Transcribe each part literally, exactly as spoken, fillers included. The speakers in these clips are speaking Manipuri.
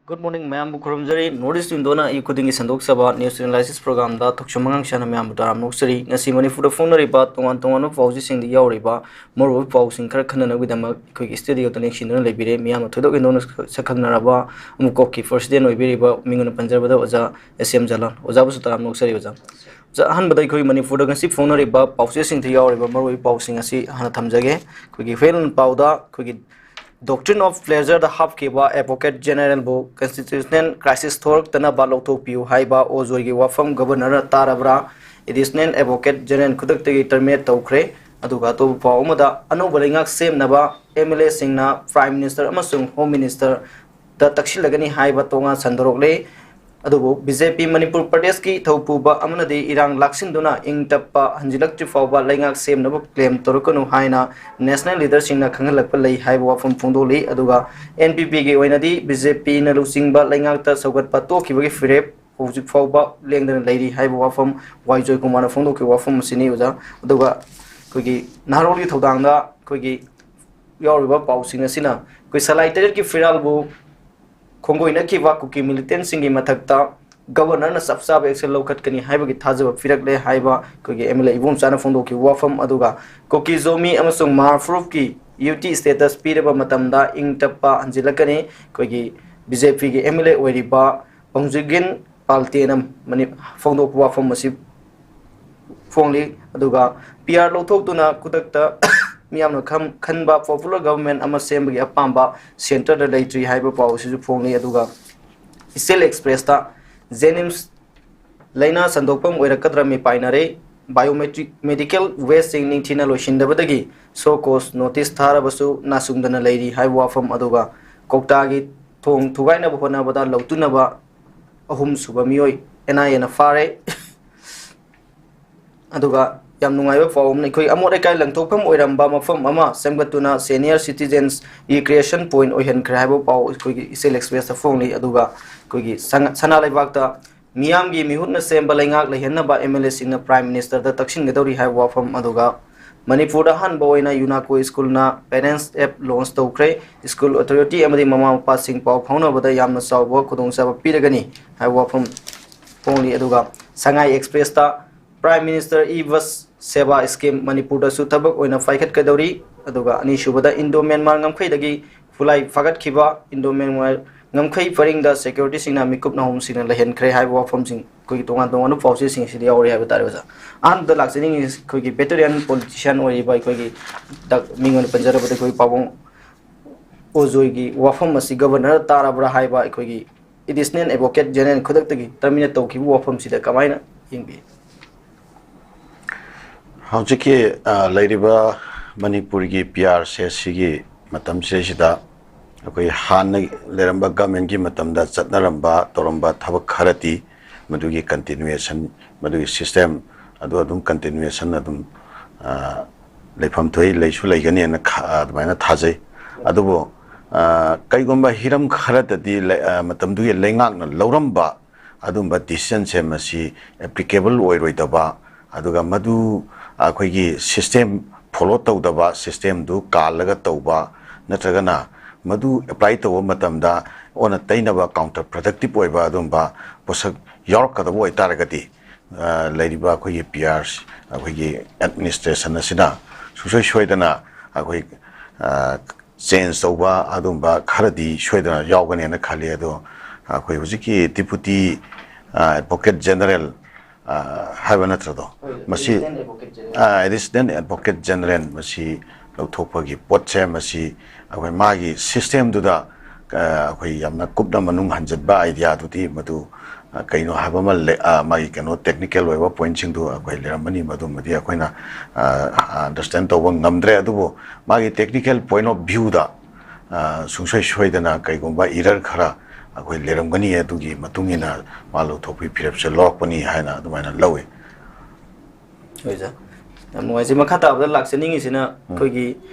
Good morning, ꯃꯌꯥꯝꯕꯨ ꯈꯨꯔꯨꯝꯖꯔꯤ꯫ North East Window-ꯅ ꯑꯌꯨꯛ ꯈꯨꯗꯤꯡꯒꯤ ꯁꯟꯗꯣꯛꯆꯕ News Analysis Program-ꯗ ꯊꯣꯛꯆꯣꯝ ꯑꯉꯥꯡꯁꯅ ꯃꯌꯥꯝꯕꯨ ꯇꯔꯥꯝꯅ ꯑꯣꯛꯆꯔꯤ꯫ ꯉꯁꯤ ꯃꯅꯤꯄꯨꯔꯗ ꯐꯣꯡꯅꯔꯤꯕ ꯇꯣꯉꯥꯟ ꯇꯣꯉꯥꯟꯕ ꯄꯥꯎꯆꯦꯁꯤꯡꯗ ꯌꯥꯎꯔꯤꯕ ꯃꯔꯨꯑꯣꯏꯕ ꯄꯥꯎꯁꯤꯡ ꯈꯔ ꯈꯟꯅꯅꯕꯒꯤꯗꯃꯛ ꯑꯩꯈꯣꯏꯒꯤ studio-ꯗ ꯂꯦꯡꯁꯤꯟꯗꯨꯅ ꯂꯩꯕꯤꯔꯦ꯫ ꯃꯤꯌꯥꯝꯅ ꯊꯣꯏꯗꯣꯛ ꯍꯦꯟꯗꯣꯛꯅ ꯁꯛꯈꯪꯅꯔꯕ ꯑꯃꯨꯛ ꯀꯣꯛꯀꯤ First Lady ꯑꯣꯏꯕꯤꯔꯤꯕ ꯃꯤꯡ ꯑꯣꯏꯅ ꯄꯟꯖꯔꯕꯗ ꯑꯣꯖꯥ S M ꯖꯂꯥꯜ꯫ ꯑꯣꯖꯥꯕꯨꯁꯨ ꯇꯔꯥꯝꯅ ꯑꯣꯛꯆꯔꯤ ꯑꯣꯖꯥ꯫ ꯑꯣꯖꯥ, ꯑꯍꯥꯟꯕꯗ ꯑꯩꯈꯣꯏ ꯃꯅꯤꯄꯨꯔꯗ ꯉꯁꯤ ꯐꯣꯡꯅꯔꯤꯕ ꯄꯥꯎꯆꯦꯁꯤꯡꯗ ꯌꯥꯎꯔꯤꯕ ꯃꯔꯨꯑꯣꯏꯕ ꯄꯥꯎꯁꯤꯡ ꯑꯁꯤ ꯍꯥꯟꯅ ꯊꯝꯖꯒꯦ꯫ ꯑꯩꯈꯣꯏꯒꯤ ꯍꯨꯏꯌꯦꯟ ꯂꯥꯟꯄꯥꯎꯗ ꯑꯩꯈꯣꯏꯒꯤ Doctrine of Pleasure-ꯗ ꯍꯥꯞꯈꯤꯕ Advocate General-ꯕꯨ constitutional crisis ꯊꯣꯛꯂꯛꯇꯅꯕ ꯂꯧꯊꯣꯛꯄꯤꯌꯨ ꯍꯥꯏꯕ ꯑꯣꯖꯣꯏꯒꯤ ꯋꯥꯐꯝ Governor-ꯅ ꯇꯥꯔꯕ꯭ꯔꯥ? Additional Advocate General ꯈꯨꯗꯛꯇꯒꯤ terminate ꯇꯧꯈ꯭ꯔꯦ꯫ ꯑꯗꯨꯒ ꯑꯇꯣꯞꯄ ꯄꯥꯎ ꯑꯃꯗ, ꯑꯅꯧꯕ ꯂꯩꯉꯥꯛ ꯁꯦꯝꯅꯕ M L A-ꯁꯤꯡꯅ Prime Minister ꯑꯃꯁꯨꯡ Home Minister-ꯗ ꯇꯛꯁꯤꯜꯂꯒꯅꯤ ꯍꯥꯏꯕ ꯇꯣꯉꯥꯟ ꯁꯟꯗꯣꯔꯛꯂꯦ꯫ ꯑꯗꯨꯕꯨ B J P ꯃꯅꯤꯄꯨꯔ ꯄ꯭ꯔꯗꯦꯁꯀꯤ ꯊꯧꯄꯨꯕ ꯑꯃꯅꯗꯤ ꯏꯔꯥꯡ ꯂꯥꯛꯁꯤꯟꯗꯨꯅ ꯏꯪ ꯇꯞꯄ ꯍꯟꯖꯤꯜꯂꯛꯇ꯭ꯔꯤ ꯐꯥꯎꯕ ꯂꯩꯉꯥꯛ ꯁꯦꯝꯅꯕ claim ꯇꯧꯔꯛꯀꯅꯨ ꯍꯥꯏꯅ national leader-ꯁꯤꯡꯅ ꯈꯪꯍꯜꯂꯛꯄ ꯂꯩ ꯍꯥꯏꯕ ꯋꯥꯐꯝ ꯐꯣꯡꯗꯣꯛꯂꯤ꯫ ꯑꯗꯨꯒ N P P-ꯒꯤ ꯑꯣꯏꯅꯗꯤ B J P-ꯅ ꯂꯨꯆꯤꯡꯕ ꯂꯩꯉꯥꯛꯇ ꯁꯧꯒꯠꯄ ꯇꯣꯛꯈꯤꯕꯒꯤ ꯐꯤꯔꯦꯞ ꯍꯧꯖꯤꯛ ꯐꯥꯎꯕ ꯂꯦꯡꯗꯅ ꯂꯩꯔꯤ ꯍꯥꯏꯕ ꯋꯥꯐꯝ ꯋꯥꯏ ꯖꯣꯏꯀꯨꯃꯥꯔꯅ ꯐꯣꯡꯗꯣꯛꯈꯤꯕ ꯋꯥꯐꯝ ꯑꯁꯤꯅꯤ ꯑꯣꯖꯥ꯫ ꯑꯗꯨꯒ ꯑꯩꯈꯣꯏꯒꯤ ꯅꯍꯥꯔꯣꯜꯒꯤ ꯊꯧꯗꯥꯡꯗ ꯑꯩꯈꯣꯏꯒꯤ ꯌꯥꯎꯔꯤꯕ ꯄꯥꯎꯁꯤꯡ ꯑꯁꯤꯅ ꯑꯩꯈꯣꯏ ꯁꯂꯥꯏ ꯇꯔꯦꯠꯀꯤ ꯐꯤꯔꯥꯜꯕꯨ ꯈꯣꯡꯒꯣꯏꯅꯈꯤꯕ ꯀꯨꯀꯤ militant-ꯁꯤꯡꯒꯤ ꯃꯊꯛꯇ Governor-ꯅ ꯆꯞ ꯆꯥꯕ action ꯂꯧꯈꯠꯀꯅꯤ ꯍꯥꯏꯕꯒꯤ ꯊꯥꯖꯕ ꯄꯤꯔꯛꯂꯦ ꯍꯥꯏꯕ ꯑꯩꯈꯣꯏꯒꯤ M L A ꯏꯕꯣꯝꯆꯥꯅ ꯐꯣꯡꯗꯣꯛꯈꯤꯕ ꯋꯥꯐꯝ꯫ ꯑꯗꯨꯒ ꯀꯨꯀꯤ ꯖꯣꯃꯤ ꯑꯃꯁꯨꯡ ꯃꯥꯔ ꯐꯨꯔꯨꯞꯀꯤ U T status ꯄꯤꯔꯕ ꯃꯇꯝꯗ ꯏꯪ ꯇꯞꯄ ꯍꯟꯖꯤꯜꯂꯛꯀꯅꯤ꯫ ꯑꯩꯈꯣꯏꯒꯤ B J P-ꯒꯤ M L A ꯑꯣꯏꯔꯤꯕ ꯄꯣꯡꯖꯤꯒꯤꯟ ꯄꯥꯜꯇꯦꯅ ꯃꯅꯤ-, ꯐꯣꯡꯗꯣꯛꯄ ꯋꯥꯐꯝ ꯑꯁꯤ ꯐꯣꯡꯂꯤ꯫ ꯑꯗꯨꯒ P R ꯂꯧꯊꯣꯛꯇꯨꯅ ꯈꯨꯗꯛꯇ ꯃꯤꯌꯥꯝꯅ ꯈꯝ-, ꯈꯟꯕ popular government ꯑꯃ ꯁꯦꯝꯕꯒꯤ ꯑꯄꯥꯝꯕ centre-ꯗ ꯂꯩꯇ꯭ꯔꯤ ꯍꯥꯏꯕ ꯄꯥꯎ ꯑꯁꯤꯁꯨ ꯐꯣꯡꯂꯤ꯫ ꯑꯗꯨꯒ East Hill Express-ꯇ JNIMS ꯂꯥꯏꯅꯥ ꯁꯟꯗꯣꯛꯐꯝ ꯑꯣꯏꯔꯛꯀꯗ꯭ꯔꯥ ꯃꯤꯄꯥꯏꯅꯔꯦ꯫ Biometric medical waste-ꯁꯤꯡ ꯅꯤꯡꯊꯤꯅ ꯂꯣꯏꯁꯤꯟꯗꯕꯗꯒꯤ show cause notice ꯊꯥꯔꯕꯁꯨ ꯅꯥꯆꯨꯡꯗꯅ ꯂꯩꯔꯤ ꯍꯥꯏꯕ ꯋꯥꯐꯝ꯫ ꯑꯗꯨꯒ ꯀꯧꯇꯥꯒꯤ ꯊꯣꯡ ꯊꯨꯒꯥꯏꯅꯕ ꯍꯣꯠꯅꯕꯗ ꯂꯧꯇꯨꯅꯕ ꯑꯍꯨꯝꯁꯨꯕ ꯃꯤꯑꯣꯏ N I A-ꯅ ꯐꯥꯔꯦ꯫ ꯑꯗꯨꯒ ꯌꯥꯝ ꯅꯨꯡꯉꯥꯏꯕ ꯄꯥꯎ ꯑꯃꯅ, ꯑꯩꯈꯣꯏ ꯑꯃꯣꯠ ꯑꯀꯥꯏ ꯂꯪꯊꯣꯛꯐꯝ ꯑꯣꯏꯔꯝꯕ ꯃꯐꯝ ꯑꯃ ꯁꯦꯝꯒꯠꯇꯨꯅ senior citizens recreation point ꯑꯣꯏꯍꯟꯈ꯭ꯔꯦ ꯍꯥꯏꯕ ꯄꯥꯎ ꯑꯩꯈꯣꯏꯒꯤ East Hill Express-ꯇ ꯐꯣꯡꯂꯤ꯫ ꯑꯗꯨꯒ ꯑꯩꯈꯣꯏꯒꯤ ꯁꯅꯥ-, ꯁꯅꯥ ꯂꯩꯕꯥꯛꯇ ꯃꯤꯌꯥꯝꯒꯤ ꯃꯤꯍꯨꯠꯅ ꯁꯦꯝꯕ ꯂꯩꯉꯥꯛ ꯂꯩꯍꯟꯅꯕ M L A-ꯁꯤꯡꯅ Prime Minister-ꯗ ꯇꯛꯁꯤꯟꯒꯗꯧꯔꯤ ꯍꯥꯏꯕ ꯋꯥꯐꯝ꯫ ꯑꯗꯨꯒ ꯃꯅꯤꯄꯨꯔꯗ ꯑꯍꯥꯟꯕ ꯑꯣꯏꯅ ꯌꯨꯅꯥꯀꯣ ꯁ꯭ꯀꯨꯜꯅ ꯄꯦꯔꯦꯟꯁ ꯑꯦꯞ ꯂꯣꯟꯆ ꯇꯧꯈ꯭ꯔꯦ꯫ ꯁ꯭ꯀꯨꯜ ꯑꯣꯊꯣꯔꯤꯇꯤ ꯑꯃꯗꯤ ꯃꯃꯥ ꯃꯄꯥꯁꯤꯡ ꯄꯥꯎ ꯐꯥꯎꯅꯕꯗ ꯌꯥꯝꯅ ꯆꯥꯎꯕ ꯈꯨꯗꯣꯡꯆꯥꯕ ꯄꯤꯔꯒꯅꯤ ꯍꯥꯏꯕ ꯋꯥꯐꯝ ꯐꯣꯡꯂꯤ꯫ ꯑꯗꯨꯒ ꯁꯉꯥꯏ ꯑꯦꯛꯁꯄ꯭ꯔꯦꯁꯇ Prime Minister E-Bus Seva Scheme ꯃꯅꯤꯄꯨꯔꯗꯁꯨ ꯊꯕꯛ ꯑꯣꯏꯅ ꯄꯥꯏꯈꯠꯀꯗꯧꯔꯤ꯫ ꯑꯗꯨꯒ ꯑꯅꯤꯁꯨꯕꯗ ꯏꯟꯗꯣ ꯃ꯭ꯌꯥꯟꯃꯥꯔ ꯉꯝꯈꯩꯗꯒꯤ ꯈꯨꯠꯂꯥꯏ ꯐꯥꯒꯠꯈꯤꯕ ꯏꯟꯗꯣ ꯃ꯭ꯌꯥꯟꯃꯥꯔ ꯉꯝꯈꯩ ꯄꯔꯤꯡꯗ ꯁꯦꯀ꯭ꯌꯨꯔꯤꯇꯤꯁꯤꯡꯅ ꯃꯤꯀꯨꯞ ꯅꯥꯍꯨꯝꯁꯤꯡꯅ ꯂꯩꯍꯟꯈ꯭ꯔꯦ ꯍꯥꯏꯕ ꯋꯥꯐꯝꯁꯤꯡ ꯑꯩꯈꯣꯏꯒꯤ ꯇꯣꯉꯥꯟ ꯇꯣꯉꯥꯟꯕ ꯄꯥꯎꯆꯦꯁꯤꯡ ꯑꯁꯤꯗ ꯌꯥꯎꯔꯤ ꯍꯥꯏꯕ ꯇꯥꯔꯦ ꯑꯣꯖꯥ꯫ ꯑꯍꯥꯟꯕꯗ ꯂꯥꯛꯆꯅꯤꯡꯉꯤꯁꯤ ꯑꯩꯈꯣꯏꯒꯤ ꯚꯦꯇꯔꯤꯌꯥꯟ ꯄꯣꯂꯤꯇꯤꯁꯤꯌꯥꯟ ꯑꯣꯏꯔꯤꯕ ꯑꯩꯈꯣꯏꯒꯤ ꯗꯥꯛ-, ꯃꯤꯡ ꯑꯣꯏꯅ ꯄꯟꯖꯔꯕꯗ ꯑꯩꯈꯣꯏ ꯄꯥꯕꯨꯡ ꯑꯣꯖꯣꯏꯒꯤ ꯋꯥꯐꯝ ꯑꯁꯤ ꯒꯕꯔꯅꯔ ꯇꯥꯔꯕ꯭ꯔꯥ ꯍꯥꯏꯕ ꯑꯩꯈꯣꯏꯒꯤ ꯑꯦꯗꯤꯁꯅꯦꯜ ꯑꯦꯗꯚꯣꯀꯦꯠ ꯖꯦꯅꯔꯦꯜ ꯈꯨꯗꯛꯇꯒꯤ ꯇꯔꯃꯤꯅꯦꯠ ꯇꯧꯈꯤꯕ ꯋꯥꯐꯝꯁꯤꯗ ꯀꯃꯥꯏꯅ ꯌꯦꯡꯕꯤ? ꯍꯧꯖꯤꯛꯀꯤ, ꯑ, ꯂꯩꯔꯤꯕ ꯃꯅꯤꯄꯨꯔꯒꯤ ꯄꯤ ꯑꯥꯔ ꯁꯤ ꯑꯦꯁ ꯁꯤꯒꯤ ꯃꯇꯝꯁꯤꯗꯩꯁꯤꯗ ꯑꯩꯈꯣꯏ ꯍꯥꯟꯅ ꯂꯩꯔꯝꯕ ꯒꯃꯦꯟꯒꯤ ꯃꯇꯝꯗ ꯆꯠꯅꯔꯝꯕ, ꯇꯧꯔꯝꯕ ꯊꯕꯛ ꯈꯔꯗꯤ ꯃꯗꯨꯒꯤ ꯀꯟꯇꯤꯅ꯭ꯌꯨꯌꯦꯁꯟ, ꯃꯗꯨꯒꯤ ꯁꯤꯁꯇꯦꯝ ꯑꯗꯨ ꯑꯗꯨꯝ ꯀꯟꯇꯤꯅ꯭ꯌꯨꯌꯦꯁꯟ ꯑꯗꯨꯝ, ꯑ, ꯂꯩꯐꯝ ꯊꯣꯛꯏ, ꯂꯩꯁꯨ ꯂꯩꯒꯅꯤꯅ ꯈ-, ꯑꯗꯨꯃꯥꯏꯅ ꯊꯥꯖꯩ꯫ ꯑꯗꯨꯕꯨ, ꯑ, ꯀꯩꯒꯨꯝꯕ ꯍꯤꯔꯝ ꯈꯔꯗꯗꯤ ꯂꯩ-, ꯑ, ꯃꯇꯝꯗꯨꯒꯤ ꯂꯩꯉꯥꯛꯅ ꯂꯧꯔꯝꯕ ꯑꯗꯨꯝꯕ ꯗꯤꯁꯤꯖꯟꯁꯦ ꯃꯁꯤ ꯑꯦꯄ꯭ꯂꯤꯀꯦꯕꯜ ꯑꯣꯏꯔꯣꯏꯗꯕ, ꯑꯗꯨꯒ ꯃꯗꯨ ꯑꯩꯈꯣꯏꯒꯤ ꯁꯤꯁꯇꯦꯝ ꯐꯣꯂꯣ ꯇꯧꯗꯕ, ꯁꯤꯁꯇꯦꯝꯗꯨ ꯀꯥꯜꯂꯒ ꯇꯧꯕ, ꯅꯠꯇ꯭ꯔꯒꯅ ꯃꯗꯨ ꯑꯦꯄ꯭ꯂꯥꯏ ꯇꯧꯕ ꯃꯇꯝꯗ ꯑꯣꯟꯅ ꯇꯩꯅꯕ, ꯀꯥꯎꯟꯇꯔ ꯄ꯭ꯔꯗꯛꯇꯤꯞ ꯑꯣꯏꯕ ꯑꯗꯨꯝꯕ ꯄꯣꯠꯁꯛ ꯌꯥꯎꯔꯛꯀꯗꯕ ꯑꯣꯏꯇꯥꯔꯒꯗꯤ, ꯑ, ꯂꯩꯔꯤꯕ ꯑꯩꯈꯣꯏꯒꯤ ꯄꯤ ꯑꯥꯔ, ꯑꯩꯈꯣꯏꯒꯤ ꯑꯦꯗꯃꯤꯅꯤꯁꯇ꯭ꯔꯦꯁꯟ ꯑꯁꯤꯅ ꯁꯨꯡꯁꯣꯏ ꯁꯣꯏꯗꯅ ꯑꯩꯈꯣꯏ, ꯑ, ꯆꯦꯟꯖ ꯇꯧꯕ ꯑꯗꯨꯝꯕ ꯈꯔꯗꯤ ꯁꯣꯏꯗꯅ ꯌꯥꯎꯒꯅꯦꯅ ꯈꯜꯂꯤ꯫ ꯑꯗꯣ ꯑꯩꯈꯣꯏ ꯍꯧꯖꯤꯛꯀꯤ ꯗꯤꯄꯨꯇꯤ, ꯑ, ꯑꯦꯗꯚꯣꯀꯦꯠ ꯖꯦꯅꯔꯦꯜ, ꯑ, ꯍꯥꯏꯕ ꯅꯠꯇ꯭ꯔꯗꯣ? ꯍꯣꯏ, ꯃꯁꯤ, ꯑꯦꯗꯤꯁꯅꯦꯜ ꯑꯦꯗꯚꯣꯀꯦꯠ ꯖꯦꯅꯔꯦꯜ꯫ ꯑ, ꯑꯦꯗꯤꯁꯅꯦꯜ ꯑꯦꯗꯚꯣꯀꯦꯠ ꯖꯦꯅꯔꯦꯜ ꯃꯁꯤ ꯂꯧꯊꯣꯛꯄꯒꯤ ꯄꯣꯠꯁꯦ, ꯃꯁꯤ ꯑꯩꯈꯣꯏ ꯃꯥꯒꯤ ꯁꯤꯁꯇꯦꯝꯗꯨꯗ, ꯑ, ꯑꯩꯈꯣꯏ ꯌꯥꯝꯅ ꯀꯨꯞꯅ ꯃꯅꯨꯡ ꯍꯟꯖꯤꯟꯕ ꯑꯥꯏꯗꯤꯌꯥꯗꯨꯗꯤ ꯃꯗꯨ, ꯑ, ꯀꯩꯅꯣ ꯍꯥꯏꯕ ꯑꯃ ꯂꯩ, ꯑ, ꯃꯥꯒꯤ ꯀꯩꯅꯣ ꯇꯦꯛꯅꯤꯀꯦꯜ ꯑꯣꯏꯕ ꯄꯣꯏꯟꯠꯁꯤꯡꯗꯨ ꯑꯩꯈꯣꯏ ꯂꯩꯔꯝꯃꯅꯤ, ꯃꯗꯨꯃꯗꯤ ꯑꯩꯈꯣꯏꯅ, ꯑ, ꯑꯟꯗꯔꯁꯇꯦꯟ ꯇꯧꯕ ꯉꯝꯗ꯭ꯔꯦ꯫ ꯑꯗꯨꯕꯨ ꯃꯥꯒꯤ ꯇꯦꯛꯅꯤꯀꯦꯜ ꯄꯣꯏꯟꯠ ꯑꯣꯐ ꯚ꯭ꯌꯨꯗ, ꯑ, ꯁꯨꯡꯁꯣꯏ ꯁꯣꯏꯗꯅ ꯀꯩꯒꯨꯝꯕ ꯏꯔꯔ ꯈꯔ ꯑꯩꯈꯣꯏ ꯂꯩꯔꯝꯒꯅꯤ, ꯑꯗꯨꯒꯤ ꯃꯇꯨꯡ ꯏꯟꯅ ꯃꯥ ꯂꯧꯊꯣꯛꯄꯒꯤ ꯐꯤꯔꯦꯞꯁꯦ ꯂꯧꯔꯛꯄꯅꯤ ꯍꯥꯏꯅ ꯑꯗꯨꯃꯥꯏꯅ ꯂꯧꯏ꯫ ꯍꯣꯏ ꯁꯥꯔ, ꯌꯥꯝ ꯅꯨꯡꯉꯥꯏꯖꯩ꯫ ꯃꯈꯥ ꯇꯥꯕꯗ ꯂꯥꯛꯆꯅꯤꯡꯉꯤꯁꯤꯅ ꯑꯩꯈꯣꯏꯒꯤ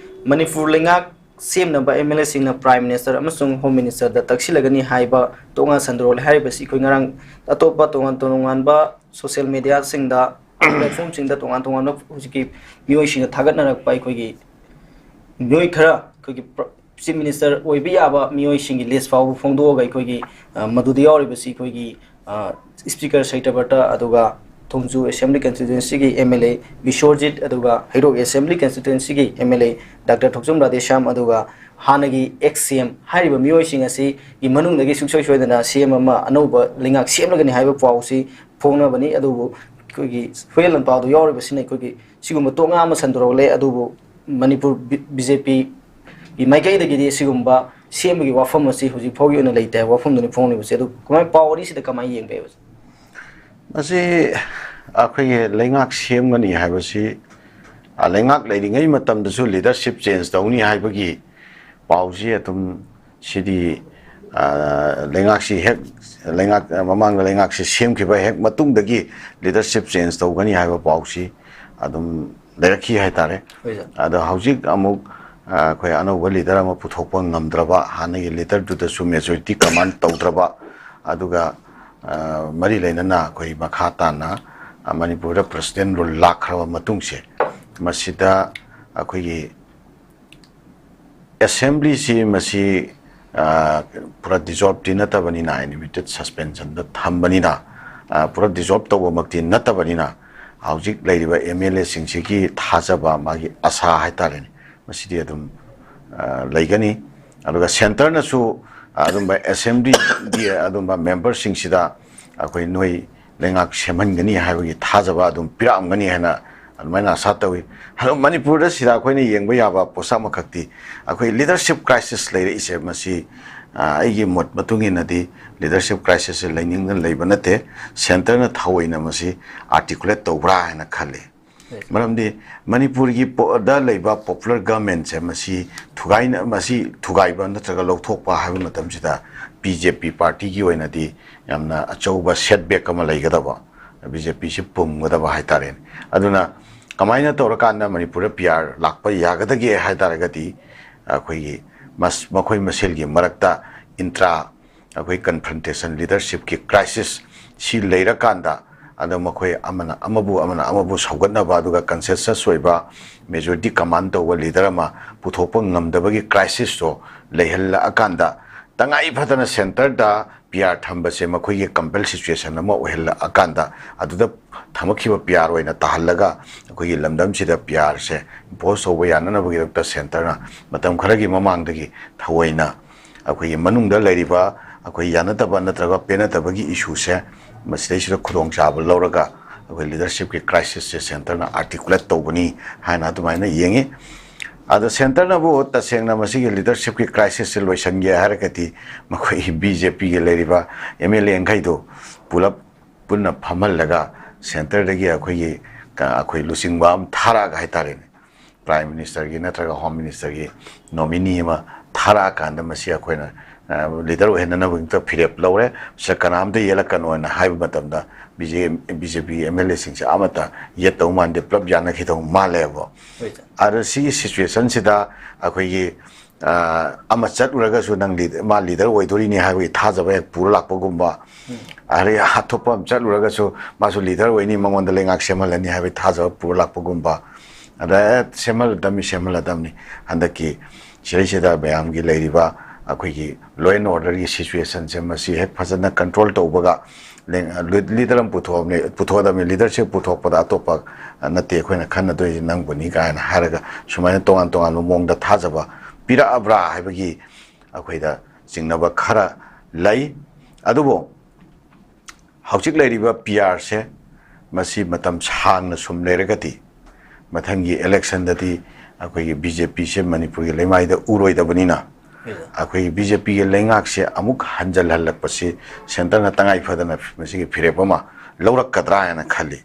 ꯃꯅꯤꯄꯨꯔ ꯂꯩꯉꯥꯛ ꯁꯦꯝꯅꯕ ꯑꯦꯝ ꯑꯦꯜ ꯑꯦꯁꯤꯡꯅ ꯄ꯭ꯔꯥꯏꯝ ꯃꯤꯅꯤꯁꯇꯔ ꯑꯃꯁꯨꯡ ꯍꯣꯝ ꯃꯤꯅꯤꯁꯇꯔꯗ ꯇꯛꯁꯤꯜꯂꯒꯅꯤ ꯍꯥꯏꯕ ꯇꯣꯉꯥꯟ ꯁꯟꯗꯣꯔꯛꯂꯦ ꯍꯥꯏꯔꯤꯕꯁꯤ ꯑꯩꯈꯣꯏ ꯉꯔꯥꯡ ꯑꯇꯣꯞꯄ ꯇꯣꯉꯥꯟ ꯇꯣꯉꯥꯟꯕ ꯁꯣꯁꯤꯌꯦꯜ ꯃꯦꯗꯤꯌꯥꯁꯤꯡꯗ ꯄ꯭ꯂꯦꯠꯐꯣꯝꯁꯤꯡꯗ ꯇꯣꯉꯥꯟ ꯇꯣꯉꯥꯟꯕ ꯍꯧꯖꯤꯛꯀꯤ ꯃꯤꯑꯣꯏꯁꯤꯡꯅ ꯊꯥꯒꯠꯅꯔꯛꯄ ꯑꯩꯈꯣꯏꯒꯤ ꯃꯤꯑꯣꯏ ꯈꯔ ꯑꯩꯈꯣꯏꯒꯤ ꯆꯤꯐ ꯃꯤꯅꯤꯁꯇꯔ ꯑꯣꯏꯕ ꯌꯥꯕ ꯃꯤꯑꯣꯏꯁꯤꯡꯒꯤ ꯂꯤꯁ ꯐꯥꯎꯕ ꯐꯣꯡꯗꯣꯛꯑꯒ ꯑꯩꯈꯣꯏꯒꯤ ꯃꯗꯨꯗ ꯌꯥꯎꯔꯤꯕꯁꯤ ꯑꯩꯈꯣꯏꯒꯤ ꯁ꯭ꯄꯤꯀꯔ ꯁꯩꯇꯕ꯭ꯔꯇ, ꯑꯗꯨꯒ ꯊꯣꯡꯖꯨ ꯑꯦꯁꯦꯝꯕ꯭ꯂꯤ ꯀꯟꯁꯇꯤꯇ꯭ꯋꯦꯟꯁꯤꯒꯤ ꯑꯦꯝ ꯑꯦꯜ ꯑꯦ ꯕꯤꯁꯣꯔꯖꯤꯠ, ꯑꯗꯨꯒ ꯍꯩꯔꯣꯛ ꯑꯦꯁꯦꯝꯕ꯭ꯂꯤ ꯀꯟꯁꯇꯤꯇ꯭ꯋꯦꯟꯁꯤꯒꯤ M L A doctor Thokchom Radheshyam, ꯑꯗꯨꯒ ꯍꯥꯟꯅꯒꯤ ꯑꯦꯛꯁ ꯁꯤ ꯑꯦꯝ ꯍꯥꯏꯔꯤꯕ ꯃꯤꯑꯣꯏꯁꯤꯡ ꯑꯁꯤꯒꯤ ꯃꯅꯨꯡꯗꯒꯤ ꯁꯨꯡꯁꯣꯏ ꯁꯣꯏꯗꯅ ꯁꯤ ꯑꯦꯝ ꯑꯃ ꯑꯅꯧꯕ ꯂꯩꯉꯥꯛ ꯁꯦꯝꯂꯒꯅꯤ ꯍꯥꯏꯕ ꯄꯥꯎꯁꯤ ꯐꯣꯡꯅꯕꯅꯤ꯫ ꯑꯗꯨꯕꯨ ꯑꯩꯈꯣꯏꯒꯤ ꯍꯨꯏꯌꯦꯟ ꯂꯥꯟꯄꯥꯎꯗ ꯌꯥꯎꯔꯤꯕꯁꯤꯅ ꯑꯩꯈꯣꯏꯒꯤ ꯁꯤꯒꯨꯝꯕ ꯇꯣꯉꯥ ꯑꯃ ꯁꯟꯗꯣꯔꯛꯂꯦ꯫ ꯑꯗꯨꯕꯨ ꯃꯅꯤꯄꯨꯔ ꯕꯤ ꯖꯦ ꯄꯤꯒꯤ ꯃꯥꯏꯀꯩꯗꯒꯤꯗꯤ ꯁꯤꯒꯨꯝꯕ ꯁꯦꯝꯕꯒꯤ ꯋꯥꯐꯝ ꯑꯁꯤ ꯍꯧꯖꯤꯛ ꯐꯥꯎꯒꯤ ꯑꯣꯏꯅ ꯂꯩꯇꯦ ꯍꯥꯏꯕ ꯋꯥꯐꯝꯗꯨꯅꯤ ꯐꯣꯡꯂꯤꯕꯁꯦ꯫ ꯑꯗꯨ ꯀꯃꯥꯏꯅ, ꯄꯥꯎ ꯑꯅꯤꯁꯤꯗ ꯀꯃꯥꯏꯅ ꯌꯦꯡꯕ ꯌꯥꯏ? ꯃꯁꯤ ꯑꯩꯈꯣꯏꯒꯤ ꯂꯩꯉꯥꯛ ꯁꯦꯝꯒꯅꯤ ꯍꯥꯏꯕꯁꯤ, ꯑ, ꯂꯩꯉꯥꯛ ꯂꯩꯔꯤꯉꯩ ꯃꯇꯝꯗꯁꯨ ꯂꯤꯗꯔꯁꯤꯞ ꯆꯦꯟꯖ ꯇꯧꯅꯤ ꯍꯥꯏꯕꯒꯤ ꯄꯥꯎꯁꯤ ꯑꯗꯨꯝ ꯁꯤꯗꯤ, ꯑ, ꯂꯩꯉꯥꯛꯁꯤ ꯍꯦꯛ, ꯂꯩꯉꯥꯛ, ꯃꯃꯥꯡꯗ ꯂꯩꯉꯥꯛꯁꯤ ꯁꯦꯝꯈꯤꯕ ꯍꯦꯛ ꯃꯇꯨꯡꯗꯒꯤ ꯂꯤꯗꯔꯁꯤꯞ ꯆꯦꯟꯖ ꯇꯧꯒꯅꯤ ꯍꯥꯏꯕ ꯄꯥꯎꯁꯤ ꯑꯗꯨꯝ ꯂꯩꯔꯛꯈꯤ ꯍꯥꯏꯇꯥꯔꯦ꯫ ꯍꯣꯏ, ꯁꯥꯔ꯫ ꯑꯗꯣ ꯍꯧꯖꯤꯛ ꯑꯃꯨꯛ, ꯑ, ꯑꯩꯈꯣꯏ ꯑꯅꯧꯕ ꯂꯤꯗꯔ ꯑꯃ ꯄꯨꯊꯣꯛꯄ ꯉꯝꯗ꯭ꯔꯕ, ꯍꯥꯟꯅꯒꯤ ꯂꯤꯗꯔꯗꯨꯗꯁꯨ ꯃꯦꯖꯣꯔꯤꯇꯤ ꯀꯃꯥꯟ ꯇꯧꯗ꯭ꯔꯕ, ꯑꯗꯨꯒ, ꯑ, ꯃꯔꯤ ꯂꯩꯅꯅ ꯑꯩꯈꯣꯏ ꯃꯈꯥ ꯇꯥꯅ, ꯑ, ꯃꯅꯤꯄꯨꯔꯗ ꯄ꯭ꯔꯁꯤꯗꯦꯟ ꯔꯨꯜ ꯂꯥꯛꯈ꯭ꯔꯕ ꯃꯇꯨꯡꯁꯦ, ꯃꯁꯤꯗ ꯑꯩꯈꯣꯏꯒꯤ ꯑꯦꯁꯦꯝꯕ꯭ꯂꯤꯁꯤ ꯃꯁꯤ, ꯑ, ꯄꯨꯔꯥ ꯗꯤꯖꯣꯜꯕꯇꯤ ꯅꯠꯇꯕꯅꯤꯅ, ꯑꯦꯅꯤꯃꯦꯇꯦꯠ ꯁꯁꯄꯦꯟꯁꯟꯗ ꯊꯝꯕꯅꯤꯅ, ꯑ, ꯄꯨꯔꯥ ꯗꯤꯖꯣꯜꯕ ꯇꯧꯕꯃꯛꯇꯤ ꯅꯠꯇꯕꯅꯤꯅ, ꯍꯧꯖꯤꯛ ꯂꯩꯔꯤꯕ ꯑꯦꯝ ꯑꯦꯜ ꯑꯦꯁꯤꯡꯁꯤꯒꯤ ꯊꯥꯖꯕ, ꯃꯥꯒꯤ ꯑꯁꯥ ꯍꯥꯏꯇꯥꯔꯦꯅꯦ, ꯃꯁꯤꯗꯤ ꯑꯗꯨꯝ, ꯑ, ꯂꯩꯒꯅꯤ꯫ ꯑꯗꯨꯒ ꯁꯦꯟꯇꯔꯅꯁꯨ ꯑꯗꯨꯝꯕ ꯑꯦꯁꯦꯝꯕ꯭ꯂꯤꯒꯤ ꯑꯗꯨꯝꯕ ꯃꯦꯝꯕꯔꯁꯤꯡꯁꯤꯗ ꯑꯩꯈꯣꯏ ꯅꯣꯏ ꯂꯩꯉꯥꯛ ꯁꯦꯝꯍꯟꯒꯅꯤ ꯍꯥꯏꯕꯒꯤ ꯊꯥꯖꯕ ꯑꯗꯨꯝ ꯄꯤꯔꯛꯑꯝꯒꯅꯤ ꯍꯥꯏꯅ ꯑꯗꯨꯃꯥꯏꯅ ꯑꯁꯥ ꯇꯧꯏ꯫ ꯑꯗꯣ ꯃꯅꯤꯄꯨꯔꯗ ꯁꯤꯗ ꯑꯩꯈꯣꯏꯅ ꯌꯦꯡꯕ ꯌꯥꯕ ꯄꯣꯠꯁꯛ ꯑꯃꯈꯛꯇꯤ, ꯑꯩꯈꯣꯏ ꯂꯤꯗꯔꯁꯤꯞ ꯀ꯭ꯔꯥꯏꯁꯤꯁ ꯂꯩꯔꯛꯏꯁꯦ, ꯃꯁꯤ, ꯑ, ꯑꯩꯒꯤ ꯃꯣꯠ ꯃꯇꯨꯡ ꯏꯟꯅꯗꯤ ꯂꯤꯗꯔꯁꯤꯞ ꯀ꯭ꯔꯥꯏꯁꯤꯁꯁꯦ ꯂꯩꯅꯤꯡꯗꯅ ꯂꯩꯕ ꯅꯠꯇꯦ꯫ ꯁꯦꯟꯇꯔꯅ ꯊꯑꯣꯏꯅ ꯃꯁꯤ ꯑꯥꯔꯇꯤꯀꯨꯂꯦꯠ ꯇꯧꯕ꯭ꯔꯥ ꯍꯥꯏꯅ ꯈꯜꯂꯤ꯫ ꯃꯔꯝꯗꯤ ꯃꯅꯤꯄꯨꯔꯒꯤ ꯄꯣ-, ꯗ ꯂꯩꯕ ꯄꯣꯄꯨꯂꯔ ꯒꯚꯔꯟꯃꯦꯟꯁꯦ ꯃꯁꯤ ꯊꯨꯒꯥꯏꯅ-, ꯃꯁꯤ ꯊꯨꯒꯥꯏꯕ ꯅꯠꯇ꯭ꯔꯒ ꯂꯧꯊꯣꯛꯄ ꯍꯥꯏꯕ ꯃꯇꯝꯁꯤꯗ ꯕꯤ ꯖꯦ ꯄꯤ ꯄꯥꯔꯇꯤꯒꯤ ꯑꯣꯏꯅꯗꯤ ꯌꯥꯝꯅ ꯑꯆꯧꯕ ꯁꯦꯠꯕꯦꯛ ꯑꯃ ꯂꯩꯒꯗꯕ, ꯕꯤ ꯖꯦ ꯄꯤꯁꯤ ꯄꯨꯝꯒꯗꯕ ꯍꯥꯏꯇꯥꯔꯦꯅꯦ꯫ ꯑꯗꯨꯅ ꯀꯃꯥꯏꯅ ꯇꯧꯔꯀꯥꯟꯗ ꯃꯅꯤꯄꯨꯔꯗ ꯄꯤ ꯑꯥꯔ ꯂꯥꯛꯄ ꯌꯥꯒꯗꯒꯦ ꯍꯥꯏ ꯇꯥꯔꯒꯗꯤ, ꯑꯩꯈꯣꯏꯒꯤ ꯃꯁ-, ꯃꯈꯣꯏ ꯃꯁꯦꯜꯒꯤ ꯃꯔꯛꯇ ꯏꯟꯇ꯭ꯔꯥ ꯑꯩꯈꯣꯏ ꯀꯟꯐ꯭ꯔꯟꯇꯦꯁꯟ, ꯂꯤꯗꯔꯁꯤꯞꯀꯤ ꯀ꯭ꯔꯥꯏꯁꯤꯁ ꯁꯤ ꯂꯩꯔꯀꯥꯟꯗ ꯑꯗꯣ ꯃꯈꯣꯏ ꯑꯃꯅ ꯑꯃꯕꯨ, ꯑꯃꯅ ꯑꯃꯕꯨ ꯁꯧꯒꯠꯅꯕ, ꯑꯗꯨꯒ consensus ꯑꯣꯏꯕ majority command ꯇꯧꯕ leader ꯑꯃ ꯄꯨꯊꯣꯛꯄ ꯉꯝꯗꯕꯒꯤ crisis ꯇꯣ ꯂꯩꯍꯜꯂꯛꯑꯀꯥꯟꯗ, ꯇꯉꯥꯏ ꯐꯗꯅ centre ꯗ P R ꯊꯝꯕꯁꯦ ꯃꯈꯣꯏꯒꯤ compel situation ꯑꯃ ꯑꯣꯏꯍꯜꯂꯛꯑꯀꯥꯟꯗ, ꯑꯗꯨꯗ ꯊꯝꯃꯛꯈꯤꯕ P R ꯑꯣꯏꯅ ꯇꯥꯍꯜꯂꯒ ꯑꯩꯈꯣꯏꯒꯤ ꯂꯝꯗꯝꯁꯤꯗ P R ꯁꯦ impose ꯇꯧꯕ ꯌꯥꯅꯅꯕꯒꯤꯗꯃꯛꯇ centre ꯅ ꯃꯇꯝ ꯈꯔꯒꯤ ꯃꯃꯥꯡꯗꯒꯤ ꯊꯑꯣꯏꯅ ꯑꯩꯈꯣꯏꯒꯤ ꯃꯅꯨꯡꯗ ꯂꯩꯔꯤꯕ ꯑꯩꯈꯣꯏ ꯌꯥꯅꯗꯕ ꯅꯠꯇ꯭ꯔꯒ ꯄꯦꯟꯅꯗꯕꯒꯤ issue ꯁꯦ ꯃꯁꯤꯗꯩꯁꯤꯗ ꯈꯨꯗꯣꯡꯆꯥꯕ ꯂꯧꯔꯒ ꯑꯩꯈꯣꯏ leadership ꯀꯤ crisis ꯁꯦ centre ꯅ articulate ꯇꯧꯕꯅꯤ ꯍꯥꯏꯅ ꯑꯗꯨꯃꯥꯏꯅ ꯌꯦꯡꯉꯤ꯫ ꯑꯗꯣ centre ꯅꯕꯨ ꯇꯁꯦꯡꯅ ꯃꯁꯤꯒꯤ leadership ꯀꯤ crisis ꯁꯦ ꯂꯣꯏꯁꯤꯟꯒꯦ ꯍꯥꯏꯔꯒꯗꯤ ꯃꯈꯣꯏ B J P ꯒꯤ ꯂꯩꯔꯤꯕ M L A ꯈꯩꯗꯨ ꯄꯨꯂꯞ ꯄꯨꯟꯅ ꯐꯝꯍꯜꯂꯒ centre ꯗꯒꯤ ꯑꯩꯈꯣꯏꯒꯤ, ꯑꯩꯈꯣꯏ ꯂꯨꯆꯤꯡꯕ ꯑꯃ ꯊꯥꯔꯛꯑꯒ ꯍꯥꯏꯇꯥꯔꯦꯅꯦ, Prime Minister ꯒꯤ ꯅꯠꯇ꯭ꯔꯒ Home Minister ꯒꯤ nominee ꯑꯃ ꯊꯥꯔꯛꯑꯀꯥꯟꯗ ꯃꯁꯤ ꯑꯩꯈꯣꯏꯅ, ꯑ, leader ꯑꯣꯏꯍꯟꯅꯅꯕꯒꯤꯗꯃꯛꯇ ꯐꯤꯔꯦꯞ ꯂꯧꯔꯦ, ꯁꯤꯗ ꯀꯅꯥꯝꯇ ꯌꯦꯠꯂꯛꯀꯅꯣꯅ ꯍꯥꯏꯕ ꯃꯇꯝꯗ B J, B J P M L A ꯁꯤꯡꯁꯦ ꯑꯃꯠꯇ ꯌꯦꯠꯇꯧ ꯃꯥꯟꯗꯦ, ꯄꯨꯂꯞ ꯌꯥꯅꯈꯤꯗꯧ ꯃꯥꯜꯂꯦꯕ꯫ ꯍꯣꯏ, ꯁꯥꯔ꯫ ꯑꯗꯣ ꯁꯤꯒꯤ situation ꯁꯤꯗ ꯑꯩꯈꯣꯏꯒꯤ, ꯑ, ꯑꯃ ꯆꯠꯂꯨꯔꯒꯁꯨ ꯅꯪ lead-, ꯃꯥ leader ꯑꯣꯏꯗꯣꯔꯤꯅꯤ ꯍꯥꯏꯕꯒꯤ ꯊꯥꯖꯕ ꯍꯦꯛ ꯄꯨꯔ ꯂꯥꯛꯄꯒꯨꯝꯕ, ꯎꯝ꯫ ꯑꯗꯩ ꯑꯇꯣꯞꯄ ꯑꯃ ꯆꯠꯂꯨꯔꯒꯁꯨ ꯃꯥꯁꯨ leader ꯑꯣꯏꯅꯤ, ꯃꯉꯣꯟꯗ ꯂꯩꯉꯥꯛ ꯁꯦꯝꯍꯜꯂꯅꯤ ꯍꯥꯏꯕꯒꯤ ꯊꯥꯖꯕ ꯄꯨꯔ ꯂꯥꯛꯄꯒꯨꯝꯕ, ꯑꯗ, "ꯑꯦ, ꯁꯦꯝꯍꯜꯂꯗꯝꯅꯤ, ꯁꯦꯝꯍꯜꯂꯗꯝꯅꯤ꯫ ꯍꯟꯗꯛꯀꯤ ꯁꯤꯗꯩꯁꯤꯗ ꯃꯌꯥꯝꯒꯤ ꯂꯩꯔꯤꯕ ꯑꯩꯈꯣꯏꯒꯤ law and order ꯒꯤ situation ꯁꯦ ꯃꯁꯤ ꯍꯦꯛ ꯐꯖꯅ control ꯇꯧꯕꯒ, ꯂꯦꯡ-, ꯂꯤ-, leader ꯑꯃ ꯄꯨꯊꯣꯛꯑꯕꯅꯤ, ꯄꯨꯊꯣꯛꯑꯗꯕꯅꯤ, leadership ꯄꯨꯊꯣꯛꯄꯗ ꯑꯇꯣꯞꯄ ꯅꯠꯇꯦ ꯑꯩꯈꯣꯏꯅ ꯈꯟꯅꯗꯣꯏꯁꯦ ꯅꯪꯕꯨꯅꯤ" ꯀꯥꯏꯅ ꯍꯥꯏꯔꯒ ꯁꯨꯃꯥꯏꯅ ꯇꯣꯉꯥꯟ ꯇꯣꯉꯥꯟꯕ ꯃꯑꯣꯡꯗ ꯊꯥꯖꯕ ꯄꯤꯔꯛꯑꯕ꯭ꯔꯥ ꯍꯥꯏꯕꯒꯤ ꯑꯩꯈꯣꯏꯗ ꯆꯤꯡꯅꯕ ꯈꯔ ꯂꯩ꯫ ꯑꯗꯨꯕꯨ ꯍꯧꯖꯤꯛ ꯂꯩꯔꯤꯕ P R ꯁꯦ ꯃꯁꯤ ꯃꯇꯝ ꯁꯥꯡꯅ ꯁꯨꯝ ꯂꯩꯔꯒꯗꯤ ꯃꯊꯪꯒꯤ election ꯗꯗꯤ ꯑꯩꯈꯣꯏꯒꯤ B J P ꯁꯦ ꯃꯅꯤꯄꯨꯔꯒꯤ ꯂꯩꯃꯥꯏꯗ ꯎꯔꯣꯏꯗꯕꯅꯤꯅ, ꯍꯣꯏ, ꯁꯥꯔ꯫ ꯑꯩꯈꯣꯏꯒꯤ B J P ꯒꯤ ꯂꯩꯉꯥꯛꯁꯦ ꯑꯃꯨꯛ ꯍꯟꯖꯜꯍꯜꯂꯛꯄꯁꯤ centre ꯅ ꯇꯉꯥꯏ ꯐꯗꯅ ꯃꯁꯤꯒꯤ ꯐꯤꯔꯦꯞ ꯑꯃ ꯂꯧꯔꯛꯀꯗ꯭ꯔꯥ ꯍꯥꯏꯅ ꯈꯜꯂꯤ꯫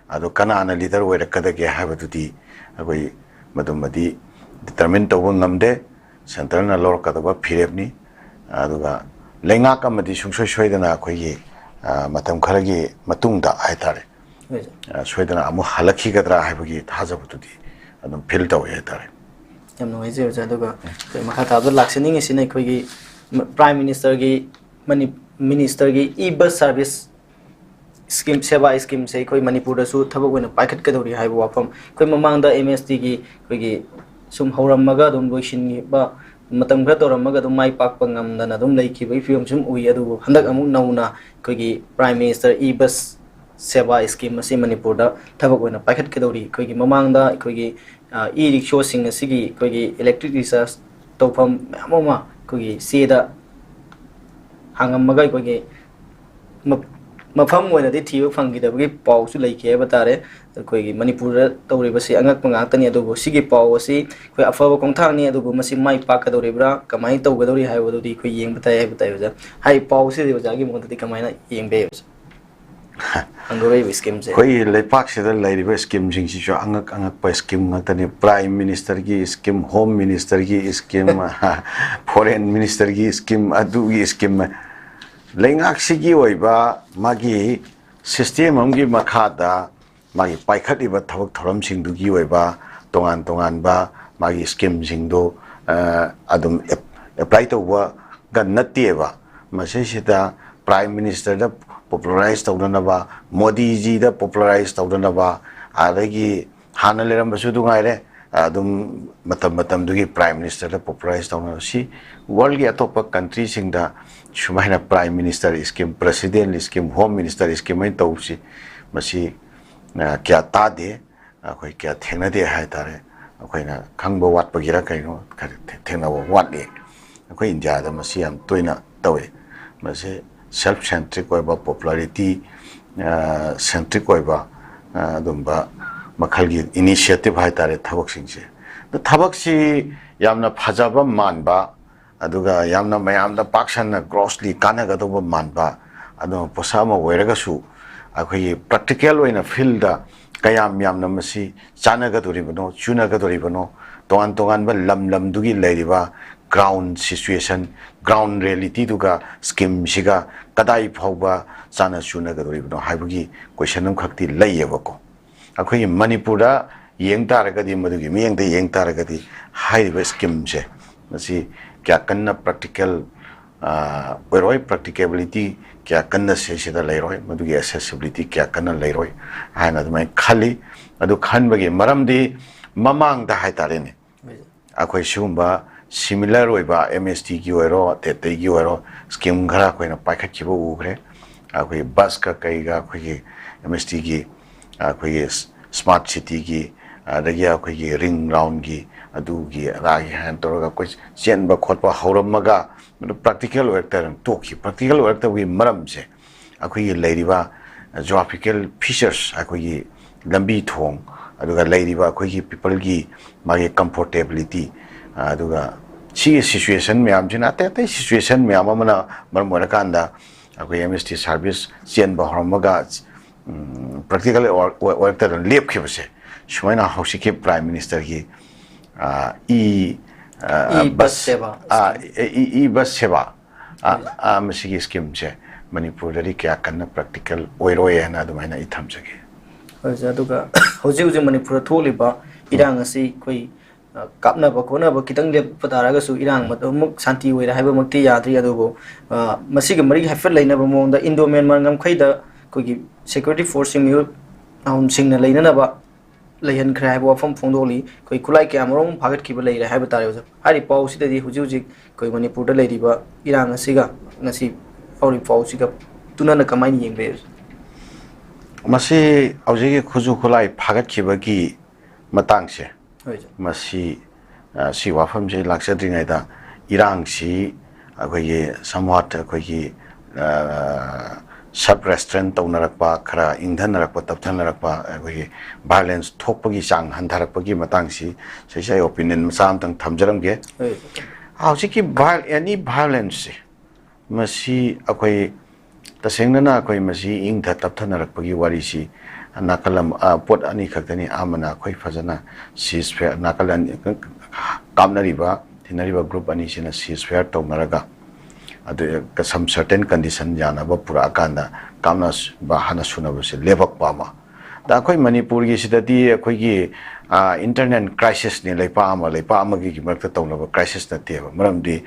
ꯑꯗꯣ ꯀꯅꯥꯅ leader ꯑꯣꯏꯔꯛꯀꯗꯒꯦ ꯍꯥꯏꯕꯗꯨꯗꯤ ꯑꯩꯈꯣꯏ ꯃꯗꯨꯃꯗꯤ determine ꯇꯧꯕ ꯉꯝꯗꯦ꯫ Centre ꯅ ꯂꯧꯔꯛꯀꯗꯕ ꯐꯤꯔꯦꯞꯅꯤ꯫ ꯑꯗꯨꯒ ꯂꯩꯉꯥꯛ ꯑꯃꯗꯤ ꯁꯨꯡꯁꯣꯏ ꯁꯣꯏꯗꯅ ꯑꯩꯈꯣꯏꯒꯤ, ꯑ, ꯃꯇꯝ ꯈꯔꯒꯤ ꯃꯇꯨꯡꯗ ꯍꯥꯏꯇꯥꯔꯦ, ꯍꯣꯏ, ꯁꯥꯔ꯫ ꯑ, ꯁꯣꯏꯗꯅ ꯑꯃꯨꯛ ꯍꯜꯂꯛꯈꯤꯒꯗ꯭ꯔꯥ ꯍꯥꯏꯕꯒꯤ ꯊꯥꯖꯕꯗꯨꯗꯤ ꯑꯗꯨꯝ feel ꯇꯧꯋꯦ ꯍꯥꯏꯇꯥꯔꯦ꯫ ꯌꯥꯝ ꯅꯨꯡꯉꯥꯏꯖꯔꯦ, ꯁꯥꯔ꯫ ꯑꯗꯨꯒ ꯑꯩꯈꯣꯏ ꯃꯈꯥ ꯇꯥꯕꯗ ꯂꯥꯛꯆꯅꯤꯡꯉꯤꯁꯤꯅ ꯑꯩꯈꯣꯏꯒꯤ ꯃ-, Prime Minister ꯒꯤ ꯃꯅꯤ-, Minister ꯒꯤ e-bus service ꯁ꯭ꯀꯤꯝ, ꯁꯦꯕꯥ ꯁ꯭ꯀꯤꯝꯁꯦ ꯑꯩꯈꯣꯏ ꯃꯅꯤꯄꯨꯔꯗꯁꯨ ꯊꯕꯛ ꯑꯣꯏꯅ ꯄꯥꯏꯈꯠꯀꯗꯧꯔꯤ ꯍꯥꯏꯕ ꯋꯥꯐꯝ꯫ ꯑꯩꯈꯣꯏ ꯃꯃꯥꯡꯗ ꯑꯦꯝ ꯑꯦꯁ ꯇꯤꯒꯤ ꯑꯩꯈꯣꯏꯒꯤ ꯁꯨꯝ ꯍꯧꯔꯝꯃꯒ ꯑꯗꯨꯝ ꯂꯣꯏꯁꯤꯟꯈꯤꯕ, ꯃꯇꯝ ꯈꯔ ꯇꯧꯔꯝꯃꯒ ꯑꯗꯨꯝ ꯃꯥꯏ ꯄꯥꯛꯄ ꯉꯝꯗꯅ ꯑꯗꯨꯝ ꯂꯩꯈꯤꯕꯒꯤ ꯐꯤꯕꯝ ꯁꯨꯝ ꯎꯏ꯫ ꯑꯗꯨꯕꯨ ꯍꯟꯗꯛ ꯑꯃꯨꯛ ꯅꯧꯅ ꯑꯩꯈꯣꯏꯒꯤ ꯄ꯭ꯔꯥꯏꯝ ꯃꯤꯅꯤꯁꯇꯔ ꯏ ꯕꯁ ꯁꯦꯕꯥ ꯁ꯭ꯀꯤꯝ ꯑꯁꯤ ꯃꯅꯤꯄꯨꯔꯗ ꯊꯕꯛ ꯑꯣꯏꯅ ꯄꯥꯏꯈꯠꯀꯗꯧꯔꯤ꯫ ꯑꯩꯈꯣꯏꯒꯤ ꯃꯃꯥꯡꯗ ꯑꯩꯈꯣꯏꯒꯤ, ꯑ, ꯏ ꯔꯤꯛꯁꯣꯁꯤꯡ ꯑꯁꯤꯒꯤ ꯑꯩꯈꯣꯏꯒꯤ ꯏꯂꯦꯛꯇ꯭ꯔꯤꯛ ꯔꯤꯆꯥꯔꯖ ꯇꯧꯐꯝ ꯃꯌꯥꯝ ꯑꯃ ꯑꯩꯈꯣꯏꯒꯤ ꯆꯦꯗ ꯍꯥꯡꯉꯝꯃꯒ ꯑꯩꯈꯣꯏꯒꯤ ꯃ-, ꯃꯐꯝ ꯑꯣꯏꯅꯗꯤ ꯊꯤꯕ ꯐꯪꯈꯤꯗꯕꯒꯤ ꯄꯥꯎꯁꯨ ꯂꯩꯈꯤ ꯍꯥꯏꯕ ꯇꯥꯔꯦ꯫ ꯑꯩꯈꯣꯏꯒꯤ ꯃꯅꯤꯄꯨꯔꯗ ꯇꯧꯔꯤꯕꯁꯤ ꯑꯉꯛꯄ ꯉꯥꯛꯇꯅꯤ꯫ ꯑꯗꯨꯕꯨ ꯁꯤꯒꯤ ꯄꯥꯎ ꯑꯁꯤ ꯑꯩꯈꯣꯏ ꯑꯐꯕ ꯈꯣꯡꯊꯥꯡꯅꯤ, ꯑꯗꯨꯕꯨ ꯃꯁꯤ ꯃꯥꯏ ꯄꯥꯛꯀꯗꯧꯔꯤꯕ꯭ꯔꯥ, ꯀꯃꯥꯏꯅ ꯇꯧꯒꯗꯧꯔꯤ ꯍꯥꯏꯕꯗꯨꯗꯤ ꯑꯩꯈꯣꯏ ꯌꯦꯡꯕ ꯇꯥꯏ ꯍꯥꯏꯕ ꯇꯥꯏ, ꯑꯣꯖꯥ꯫ ꯍꯥꯏꯔꯤꯕ ꯄꯥꯎ ꯑꯁꯤꯗꯤ ꯑꯣꯖꯥꯒꯤ ꯃꯣꯠꯇꯗꯤ ꯀꯃꯥꯏꯅ ꯌꯦꯡꯕ ꯌꯥꯏ, ꯑꯣꯖꯥ? ꯍꯥꯡꯗꯣꯔꯛꯏꯕ ꯁ꯭ꯀꯤꯝꯁꯦ꯫ ꯑꯩꯈꯣꯏꯒꯤ ꯂꯩꯄꯥꯛꯁꯤꯗ ꯂꯩꯔꯤꯕ ꯁ꯭ꯀꯤꯝꯁꯤꯡꯁꯤꯁꯨ ꯑꯉꯛ ꯑꯉꯛꯄ ꯁ꯭ꯀꯤꯝ ꯉꯥꯛꯇꯅꯤ꯫ ꯄ꯭ꯔꯥꯏꯝ ꯃꯤꯅꯤꯁꯇꯔꯒꯤ ꯁ꯭ꯀꯤꯝ, ꯍꯣꯝ ꯃꯤꯅꯤꯁꯇꯔꯒꯤ ꯁ꯭ꯀꯤꯝ, ꯐꯣꯔꯦꯟ ꯃꯤꯅꯤꯁꯇꯔꯒꯤ ꯁ꯭ꯀꯤꯝ, ꯑꯗꯨꯒꯤ ꯁ꯭ꯀꯤꯝ, ꯂꯩꯉꯥꯛꯁꯤꯒꯤ ꯑꯣꯏꯕ ꯃꯥꯒꯤ ꯁꯤꯁꯇꯦꯝ ꯑꯃꯒꯤ ꯃꯈꯥꯗ ꯃꯥꯒꯤ ꯄꯥꯏꯈꯠꯂꯤꯕ ꯊꯕꯛ ꯊꯧꯔꯝꯁꯤꯡꯗꯨꯒꯤ ꯑꯣꯏꯕ ꯇꯣꯉꯥꯟ ꯇꯣꯉꯥꯟꯕ ꯃꯥꯒꯤ ꯁ꯭ꯀꯤꯝꯁꯤꯡꯗꯨ, ꯑ, ꯑꯗꯨꯝ ꯑꯦꯞ-, ꯑꯦꯄ꯭ꯂꯥꯏ ꯇꯧꯕꯒ ꯅꯠꯇꯦꯕ꯫ ꯃꯁꯤꯁꯤꯗ ꯄ꯭ꯔꯥꯏꯝ ꯃꯤꯅꯤꯁꯇꯔꯗ ꯄꯣꯄꯨꯂꯔꯥꯏꯁ ꯇꯧꯅꯅꯕ, ꯃꯣꯗꯤꯖꯤꯗ ꯄꯣꯄꯨꯂꯔꯥꯏꯁ ꯇꯧꯅꯅꯕ, ꯑꯗꯒꯤ ꯍꯥꯟꯅ ꯂꯩꯔꯝꯕꯁꯨ ꯑꯗꯨ ꯉꯥꯏꯔꯦ, ꯑꯗꯨꯝ ꯃꯇꯝ ꯃꯇꯝꯗꯨꯒꯤ ꯄ꯭ꯔꯥꯏꯝ ꯃꯤꯅꯤꯁꯇꯔꯗ ꯄꯣꯄꯨꯂꯔꯥꯏꯁ ꯇꯧꯅꯕ꯫ ꯁꯤ ꯋꯥꯔꯜꯒꯤ ꯑꯇꯣꯞꯄ ꯀꯟꯇ꯭ꯔꯤꯁꯤꯡꯗ ꯁꯨꯃꯥꯏꯅ prime minister scheme, president scheme, home minister scheme ꯍꯥꯏꯅ ꯇꯧꯕꯁꯤ, ꯃꯁꯤ, ꯑ, ꯀꯌꯥ ꯇꯥꯗꯦ, ꯑꯩꯈꯣꯏ ꯀꯌꯥ ꯊꯦꯡꯅꯗꯦ ꯍꯥꯏꯇꯥꯔꯦ꯫ ꯑꯩꯈꯣꯏꯅ ꯈꯪꯕ ꯋꯥꯠꯄꯒꯤꯔ ꯀꯩꯅꯣ, ꯈꯔ ꯊꯦ-, ꯊꯦꯡꯅꯕ ꯋꯥꯠꯂꯤ꯫ ꯑꯩꯈꯣꯏ ꯏꯟꯗꯤꯌꯥꯗ ꯃꯁꯤ ꯌꯥꯝ ꯇꯣꯏꯅ ꯇꯧꯏ꯫ ꯃꯁꯤ ꯁꯦꯜꯐ ꯁꯦꯟꯇ꯭ꯔꯤꯛ ꯑꯣꯏꯕ, ꯄꯣꯄꯨꯂꯔꯤꯇꯤ, ꯑ, ꯁꯦꯟꯇ꯭ꯔꯤꯛ ꯑꯣꯏꯕ, ꯑ, ꯑꯗꯨꯝꯕ ꯃꯈꯜꯒꯤ ꯏꯅꯤꯁꯤꯌꯦꯇꯤꯚ ꯍꯥꯏꯇꯥꯔꯦ ꯊꯕꯛꯁꯤꯡꯁꯦ꯫ ꯑꯗꯣ ꯊꯕꯛꯁꯤ ꯌꯥꯝꯅ ꯐꯖꯕ ꯃꯥꯟꯕ, ꯑꯗꯨꯒ ꯌꯥꯝꯅ ꯃꯌꯥꯝꯗ ꯄꯥꯛ ꯁꯟꯅ ꯒ꯭ꯔꯣꯁꯂꯤ ꯀꯥꯟꯅꯒꯗꯧꯕ ꯃꯥꯟꯕ, ꯑꯗꯨꯒ ꯄꯣꯠꯁꯛ ꯑꯃ ꯑꯣꯏꯔꯒꯁꯨ ꯑꯩꯈꯣꯏꯒꯤ ꯄ꯭ꯔꯦꯛꯇꯤꯀꯦꯜ ꯑꯣꯏꯅ ꯐꯤꯜꯗ ꯀꯌꯥꯝ ꯌꯥꯝꯅ ꯃꯁꯤ ꯆꯥꯟꯅꯒꯗꯧꯔꯤꯕꯅꯣ, ꯆꯨꯅꯒꯗꯧꯔꯤꯕꯅꯣ, ꯇꯣꯉꯥꯟ ꯇꯣꯉꯥꯟꯕ ꯂꯝ ꯂꯝꯗꯨꯒꯤ ꯂꯩꯔꯤꯕ ꯒ꯭ꯔꯥꯎꯟ ꯁꯤꯆꯨꯋꯦꯁꯟ, ꯒ꯭ꯔꯥꯎꯟ ꯔꯤꯌꯦꯂꯤꯇꯤꯗꯨꯒ ꯁ꯭ꯀꯤꯝꯁꯤꯒ ꯀꯗꯥꯏ ꯐꯥꯎꯕ ꯆꯥꯟꯅ ꯆꯨꯅꯒꯗꯧꯔꯤꯕꯅꯣ ꯍꯥꯏꯕꯒꯤ ꯀꯣꯏꯁꯟ ꯑꯃꯈꯛꯇꯤ ꯂꯩꯌꯦꯕꯀꯣ꯫ ꯑꯩꯈꯣꯏꯒꯤ ꯃꯅꯤꯄꯨꯔꯗ ꯌꯦꯡ ꯇꯥꯔꯒꯗꯤ, ꯃꯗꯨꯒꯤ ꯃꯤꯠꯌꯦꯡꯗ ꯌꯦꯡ ꯇꯥꯔꯒꯗꯤ, ꯍꯥꯏꯔꯤꯕ ꯁ꯭ꯀꯤꯝꯁꯦ ꯃꯁꯤ ꯀꯌꯥ ꯀꯟꯅ ꯄ꯭ꯔꯦꯛꯇꯤꯀꯦꯜ, ꯑꯣꯏꯔꯣꯏ, practicability ꯀꯌꯥ ꯀꯟꯅ ꯁꯤꯁꯤꯗ ꯂꯩꯔꯣꯏ, ꯃꯗꯨꯒꯤ accessibility ꯀꯌꯥ ꯀꯟꯅ ꯂꯩꯔꯣꯏ ꯍꯥꯏꯅ ꯑꯗꯨꯃꯥꯏꯅ ꯈꯜꯂꯤ꯫ ꯑꯗꯨ ꯈꯟꯕꯒꯤ ꯃꯔꯝꯗꯤ ꯃꯃꯥꯡꯗ ꯍꯥꯏꯇꯥꯔꯦꯅꯦ, ꯑꯩꯈꯣꯏ ꯁꯤꯒꯨꯝꯕ similar ꯑꯣꯏꯕ M S T ꯒꯤ ꯑꯣꯏꯔꯣ, ꯑꯇꯩ ꯑꯇꯩꯒꯤ ꯑꯣꯏꯔꯣ, scheme ꯈꯔ ꯑꯩꯈꯣꯏꯅ ꯄꯥꯏꯈꯠꯈꯤꯕ ꯎꯈ꯭ꯔꯦ꯫ ꯑꯩꯈꯣꯏ bus ꯀ ꯀꯩꯒ ꯑꯩꯈꯣꯏꯒꯤ M S T ꯒꯤ, ꯑꯩꯈꯣꯏꯒꯤ smart city ꯒꯤ, ꯑꯗꯒꯤ ꯑꯩꯈꯣꯏꯒꯤ ring round ꯒꯤ, ꯑꯗꯨꯒꯤ ꯑꯗꯥꯒꯤ ꯍꯥꯏꯅ ꯇꯧꯔꯒ ꯑꯩꯈꯣꯏ ꯆꯦꯟꯕ ꯈꯣꯠꯄ ꯍꯧꯔꯝꯃꯒ, ꯃꯗꯨ practical ꯑꯣꯏꯔꯛꯇꯗꯅ ꯇꯣꯛꯈꯤ꯫ Practical ꯑꯣꯏꯔꯛꯇꯕꯒꯤ ꯃꯔꯝꯁꯦ, ꯑꯩꯈꯣꯏꯒꯤ ꯂꯩꯔꯤꯕ geographical features, ꯑꯩꯈꯣꯏꯒꯤ ꯂꯝꯕꯤ ꯊꯣꯡ, ꯑꯗꯨꯒ ꯂꯩꯔꯤꯕ ꯑꯩꯈꯣꯏꯒꯤ people ꯒꯤ ꯃꯥꯒꯤ comfortability, ꯑꯗꯨꯒ ꯁꯤꯒꯤ situation ꯃꯌꯥꯝꯁꯤꯅ, ꯑꯇꯩ ꯑꯇꯩ situation ꯃꯌꯥꯝ ꯑꯃꯅ ꯃꯔꯝ ꯑꯣꯏꯔꯀꯥꯟꯗ ꯑꯩꯈꯣꯏ M S T service ꯆꯦꯟꯕ ꯍꯧꯔꯝꯃꯒ, ꯎꯝ, practical ꯑꯣꯏ-, ꯑꯣꯏ-, ꯑꯣꯏꯔꯛꯇꯗꯅ ꯂꯦꯞꯈꯤꯕꯁꯦ, ꯁꯨꯃꯥꯏꯅ ꯍꯧꯖꯤꯛꯀꯤ Prime Minister ꯒꯤ, ꯑ, e, ꯑ, E bus bus, ꯁꯦꯕꯥ ꯑ, scheme. E, e bus ꯁꯦꯕꯥ, ꯑ, ꯎꯝ꯫ ꯑ, ꯃꯁꯤꯒꯤ scheme ꯁꯦ ꯃꯅꯤꯄꯨꯔꯗꯗꯤ ꯀꯌꯥ ꯀꯟꯅ practical ꯑꯣꯏꯔꯣꯏ ꯍꯥꯏꯅ ꯑꯗꯨꯃꯥꯏꯅ ꯑꯩ ꯊꯝꯖꯒꯦ꯫ ꯍꯣꯏ, ꯁꯥꯔ, ꯑꯗꯨꯒ ꯍꯧꯖꯤꯛ ꯍꯧꯖꯤꯛ ꯃꯅꯤꯄꯨꯔꯗ ꯊꯣꯛꯂꯤꯕ ꯎꯝ꯫ ꯏꯔꯥꯡ ꯑꯁꯤ ꯑꯩꯈꯣꯏ, ꯑ, ꯀꯥꯞꯅꯕ ꯈꯣꯠꯅꯕ ꯈꯤꯇꯪ ꯂꯦꯞꯄ ꯇꯥꯔꯒꯁꯨ ꯏꯔꯥꯡ ꯎꯝ꯫ ꯑꯗꯨꯃꯛ ꯁꯥꯟꯇꯤ ꯑꯣꯏꯔꯦ ꯍꯥꯏꯕꯃꯛꯇꯤ ꯌꯥꯗ꯭ꯔꯤ꯫ ꯑꯗꯨꯕꯨ, ꯑ, ꯃꯁꯤꯒ ꯃꯔꯤ ꯍꯥꯏꯐꯦꯠ ꯂꯩꯅꯕ ꯃꯑꯣꯡꯗ Indo Myanmar ꯉꯝꯈꯩꯗ ꯑꯩꯈꯣꯏꯒꯤ security force ꯁꯤꯡ ꯃꯤꯍꯨꯠ ꯅꯥꯍꯨꯝꯁꯤꯡꯅ ꯂꯩꯅꯅꯕ ꯂꯩꯍꯟꯈ꯭ꯔꯦ ꯍꯥꯏꯕ ꯋꯥꯐꯝ ꯐꯣꯡꯗꯣꯛꯂꯤ꯫ ꯑꯩꯈꯣꯏ ꯈꯨꯠꯂꯥꯏ ꯀꯌꯥ ꯃꯔꯨꯝ ꯐꯥꯒꯠꯈꯤꯕ ꯂꯩꯔꯦ ꯍꯥꯏꯕ ꯇꯥꯔꯦ, ꯑꯣꯖꯥ꯫ ꯍꯥꯏꯔꯤꯕ ꯄꯥꯎ ꯑꯁꯤꯗꯗꯤ ꯍꯧꯖꯤꯛ ꯍꯧꯖꯤꯛ ꯑꯩꯈꯣꯏ ꯃꯅꯤꯄꯨꯔꯗ ꯂꯩꯔꯤꯕ ꯏꯔꯥꯡ ꯑꯁꯤꯒ ꯉꯁꯤ ꯐꯥꯎꯔꯤꯕ ꯄꯥꯎ ꯑꯁꯤꯒ ꯇꯨꯅꯅ ꯀꯃꯥꯏꯅ ꯌꯦꯡꯕ ꯌꯥꯏ? ꯃꯁꯤ ꯍꯧꯖꯤꯛꯀꯤ ꯈꯨꯠꯁꯨ ꯈꯨꯠꯂꯥꯏ ꯐꯥꯒꯠꯈꯤꯕꯒꯤ ꯃꯇꯥꯡꯁꯦ, ꯍꯣꯏ, ꯁꯥꯔ꯫ ꯃꯁꯤ, ꯑ, ꯁꯤ ꯋꯥꯐꯝꯁꯦ ꯂꯥꯛꯆꯗ꯭ꯔꯤꯉꯩꯗ ꯏꯔꯥꯡꯁꯤ ꯑꯩꯈꯣꯏꯒꯤ somewhat ꯑꯩꯈꯣꯏꯒꯤ, ꯑ, sub restraint ꯇꯧꯅꯔꯛꯄ, ꯈꯔ ꯏꯪꯊꯅꯔꯛꯄ, ꯇꯞꯊꯅꯔꯛꯄ, ꯑꯩꯈꯣꯏꯒꯤ violence ꯊꯣꯛꯄꯒꯤ ꯆꯥꯡ ꯍꯟꯊꯔꯛꯄꯒꯤ ꯃꯇꯥꯡꯁꯤ, ꯁꯤꯁꯦ ꯑꯩ opinion ꯃꯆꯥ ꯑꯃꯇꯪ ꯊꯝꯖꯔꯝꯒꯦ꯫ ꯍꯣꯏ, ꯁꯥꯔ꯫ ꯍꯧꯖꯤꯛꯀꯤ viol-, any violence ꯁꯦ, ꯃꯁꯤ ꯑꯩꯈꯣꯏ ꯇꯁꯦꯡꯅꯅ ꯑꯩꯈꯣꯏ ꯃꯁꯤ ꯏꯪꯊ ꯇꯞꯊꯅꯔꯛꯄꯒꯤ ꯋꯥꯔꯤꯁꯤ ꯅꯥꯀꯜ ꯑꯃ, ꯑ, ꯄꯣꯠ ꯑꯅꯤ ꯈꯛꯇꯅꯤ꯫ ꯑꯃꯅ ꯑꯩꯈꯣꯏ ꯐꯖꯅ ceasefire, ꯅꯥꯀꯜ ꯑꯅꯤ, ꯀꯥꯞꯅꯔꯤꯕ, ꯊꯤꯅꯔꯤꯕ group ꯑꯅꯤꯁꯤꯅ ceasefire ꯇꯧꯅꯔꯒ, ꯑꯗꯨ some certain condition ꯌꯥꯅꯕ ꯄꯨꯔꯛꯑꯀꯥꯟꯗ ꯀꯥꯞꯅꯕ ꯍꯥꯟꯅ ꯁꯨꯅꯕꯁꯦ ꯂꯦꯞꯄꯛꯄ ꯑꯃ꯫ ꯑꯗ ꯑꯩꯈꯣꯏ ꯃꯅꯤꯄꯨꯔꯒꯤꯁꯤꯗꯗꯤ ꯑꯩꯈꯣꯏꯒꯤ, ꯑ, internal crisis ꯅꯤ, ꯂꯩꯄꯥꯛ ꯑꯃ ꯂꯩꯄꯥꯛ ꯑꯃꯒꯤ ꯃꯔꯛꯇ ꯇꯧꯅꯕ crisis ꯅꯠꯇꯦꯕ꯫ ꯃꯔꯝꯗꯤ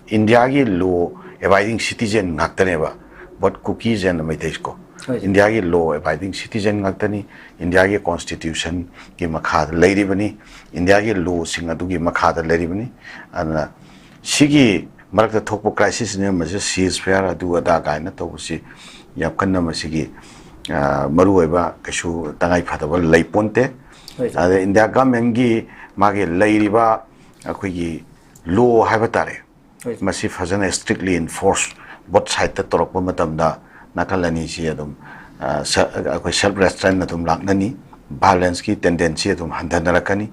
India ꯒꯤ law abiding citizen ꯉꯥꯛꯇꯅꯦꯕ, both Kukis and Meiteis ꯀꯣ꯫ ꯍꯣꯏ꯫ ꯏꯟꯗꯤꯌꯥꯒꯤ law abiding citizen ꯉꯥꯛꯇꯅꯤ, ꯏꯟꯗꯤꯌꯥꯒꯤ constitutionꯒꯤ ꯃꯈꯥꯗ ꯂꯩꯔꯤꯕꯅꯤ, ꯏꯟꯗꯤꯌꯥꯒꯤ lawꯁꯤꯡ ꯑꯗꯨꯒꯤ ꯃꯈꯥꯗ ꯂꯩꯔꯤꯕꯅꯤ꯫ ꯑꯗꯨꯅ ꯁꯤꯒꯤ ꯃꯔꯛꯇ ꯊꯣꯛꯄ crisisꯅ ꯃꯁꯤ ceasefire ꯑꯗꯨ ꯑꯗꯥ ꯀꯥꯏꯅ ꯇꯧꯕꯁꯤ ꯌꯥꯝ ꯀꯟꯅ ꯃꯁꯤꯒꯤ, ꯑ, ꯃꯔꯨꯑꯣꯏꯕ ꯀꯩꯁꯨ ꯇꯉꯥꯏ ꯐꯗꯕ ꯂꯩ ꯄꯣꯟꯇꯦ꯫ ꯍꯣꯏ, ꯁꯥꯔ꯫ ꯑꯗ ꯏꯟꯗꯤꯌꯥ governmentꯀꯤ ꯃꯥꯒꯤ ꯂꯩꯔꯤꯕ ꯑꯩꯈꯣꯏꯒꯤ law ꯍꯥꯏꯕ ꯇꯥꯔꯦ, ꯍꯣꯏ, ꯁꯥꯔ꯫ ꯃꯁꯤ ꯐꯖꯅ strictly enforce both sideꯇ ꯇꯧꯔꯛꯄ ꯃꯇꯝꯗ ꯅꯥꯀꯜ ꯑꯅꯤꯁꯤ ꯑꯗꯨꯝ, ꯑ, ꯁ-, ꯑꯩꯈꯣꯏ self restraint ꯑꯗꯨꯝ ꯂꯥꯛꯅꯅꯤ, violenceꯀꯤ tendency ꯑꯗꯨꯝ ꯍꯟꯊꯅꯔꯛꯀꯅꯤ,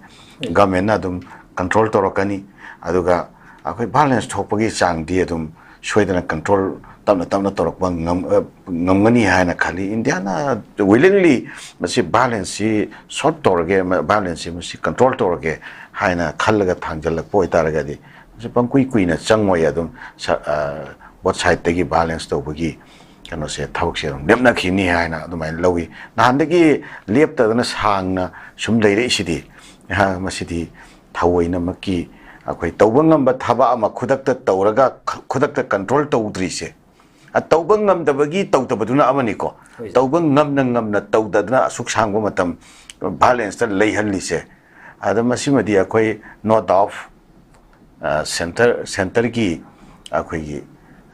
governmentꯅ ꯑꯗꯨꯝ control ꯇꯧꯔꯛꯀꯅꯤ, ꯑꯗꯨꯒ ꯑꯩꯈꯣꯏ violence ꯊꯣꯛꯄꯒꯤ ꯆꯥꯡꯗꯤ ꯑꯗꯨꯝ ꯁꯣꯏꯗꯅ control ꯇꯞꯅ ꯇꯞꯅ ꯇꯧꯔꯛꯄ ꯉꯝ-, ꯑ, ꯉꯝꯒꯅꯤ ꯍꯥꯏꯅ ꯈꯜꯂꯤ꯫ ꯏꯟꯗꯤꯌꯥꯅ willingly ꯃꯁꯤ violenceꯁꯤ stop ꯇꯧꯔꯒꯦ, ꯃ-, violenceꯁꯤ ꯃꯁꯤ control ꯇꯧꯔꯒꯦ ꯍꯥꯏꯅ ꯈꯜꯂꯒ ꯊꯥꯡꯖꯜꯂꯛꯄ ꯑꯣꯏꯇꯥꯔꯒꯗꯤ ꯃꯁꯤ ꯄꯪꯀꯨꯏ ꯀꯨꯏꯅ ꯆꯪꯉꯣꯏ꯫ ꯑꯗꯨꯝ ꯁ-, ꯑ, both sideꯇꯒꯤ violence ꯇꯧꯕꯒꯤ ꯀꯩꯅꯣꯁꯦ, ꯊꯕꯛꯁꯦ ꯑꯗꯨꯝ ꯂꯦꯞꯅꯈꯤꯅꯤ ꯍꯥꯏꯅ ꯑꯗꯨꯃꯥꯏꯅ ꯂꯧꯏ꯫ ꯅꯍꯥꯟꯗꯒꯤ ꯂꯦꯞꯇꯗꯅ ꯁꯥꯡꯅ ꯁꯨꯝ ꯂꯩꯔꯛꯏꯁꯤꯗꯤ, ꯑ, ꯃꯁꯤꯗꯤ ꯊꯑꯣꯏꯅꯃꯛꯀꯤ ꯑꯩꯈꯣꯏ ꯇꯧꯕ ꯉꯝꯕ ꯊꯕꯛ ꯑꯃ ꯈꯨꯗꯛꯇ ꯇꯧꯔꯒ ꯈ-, ꯈꯨꯗꯛꯇ control ꯇꯧꯗ꯭ꯔꯤꯁꯦ, ꯑ, ꯇꯧꯕ ꯉꯝꯗꯕꯒꯤ ꯇꯧꯗꯕꯗꯨꯅ ꯑꯃꯅꯤꯀꯣ, ꯍꯣꯏ, ꯁꯥꯔ꯫ ꯇꯧꯕ ꯉꯝꯅ ꯉꯝꯅ ꯇꯧꯗꯗꯅ ꯑꯁꯨꯛ ꯁꯥꯡꯕ ꯃꯇꯝ violenceꯇ ꯂꯩꯍꯜꯂꯤꯁꯦ꯫ ꯑꯗ ꯃꯁꯤꯃꯗꯤ ꯑꯩꯈꯣꯏ no doubt, ꯑ, center, centreꯒꯤ ꯑꯩꯈꯣꯏꯒꯤ,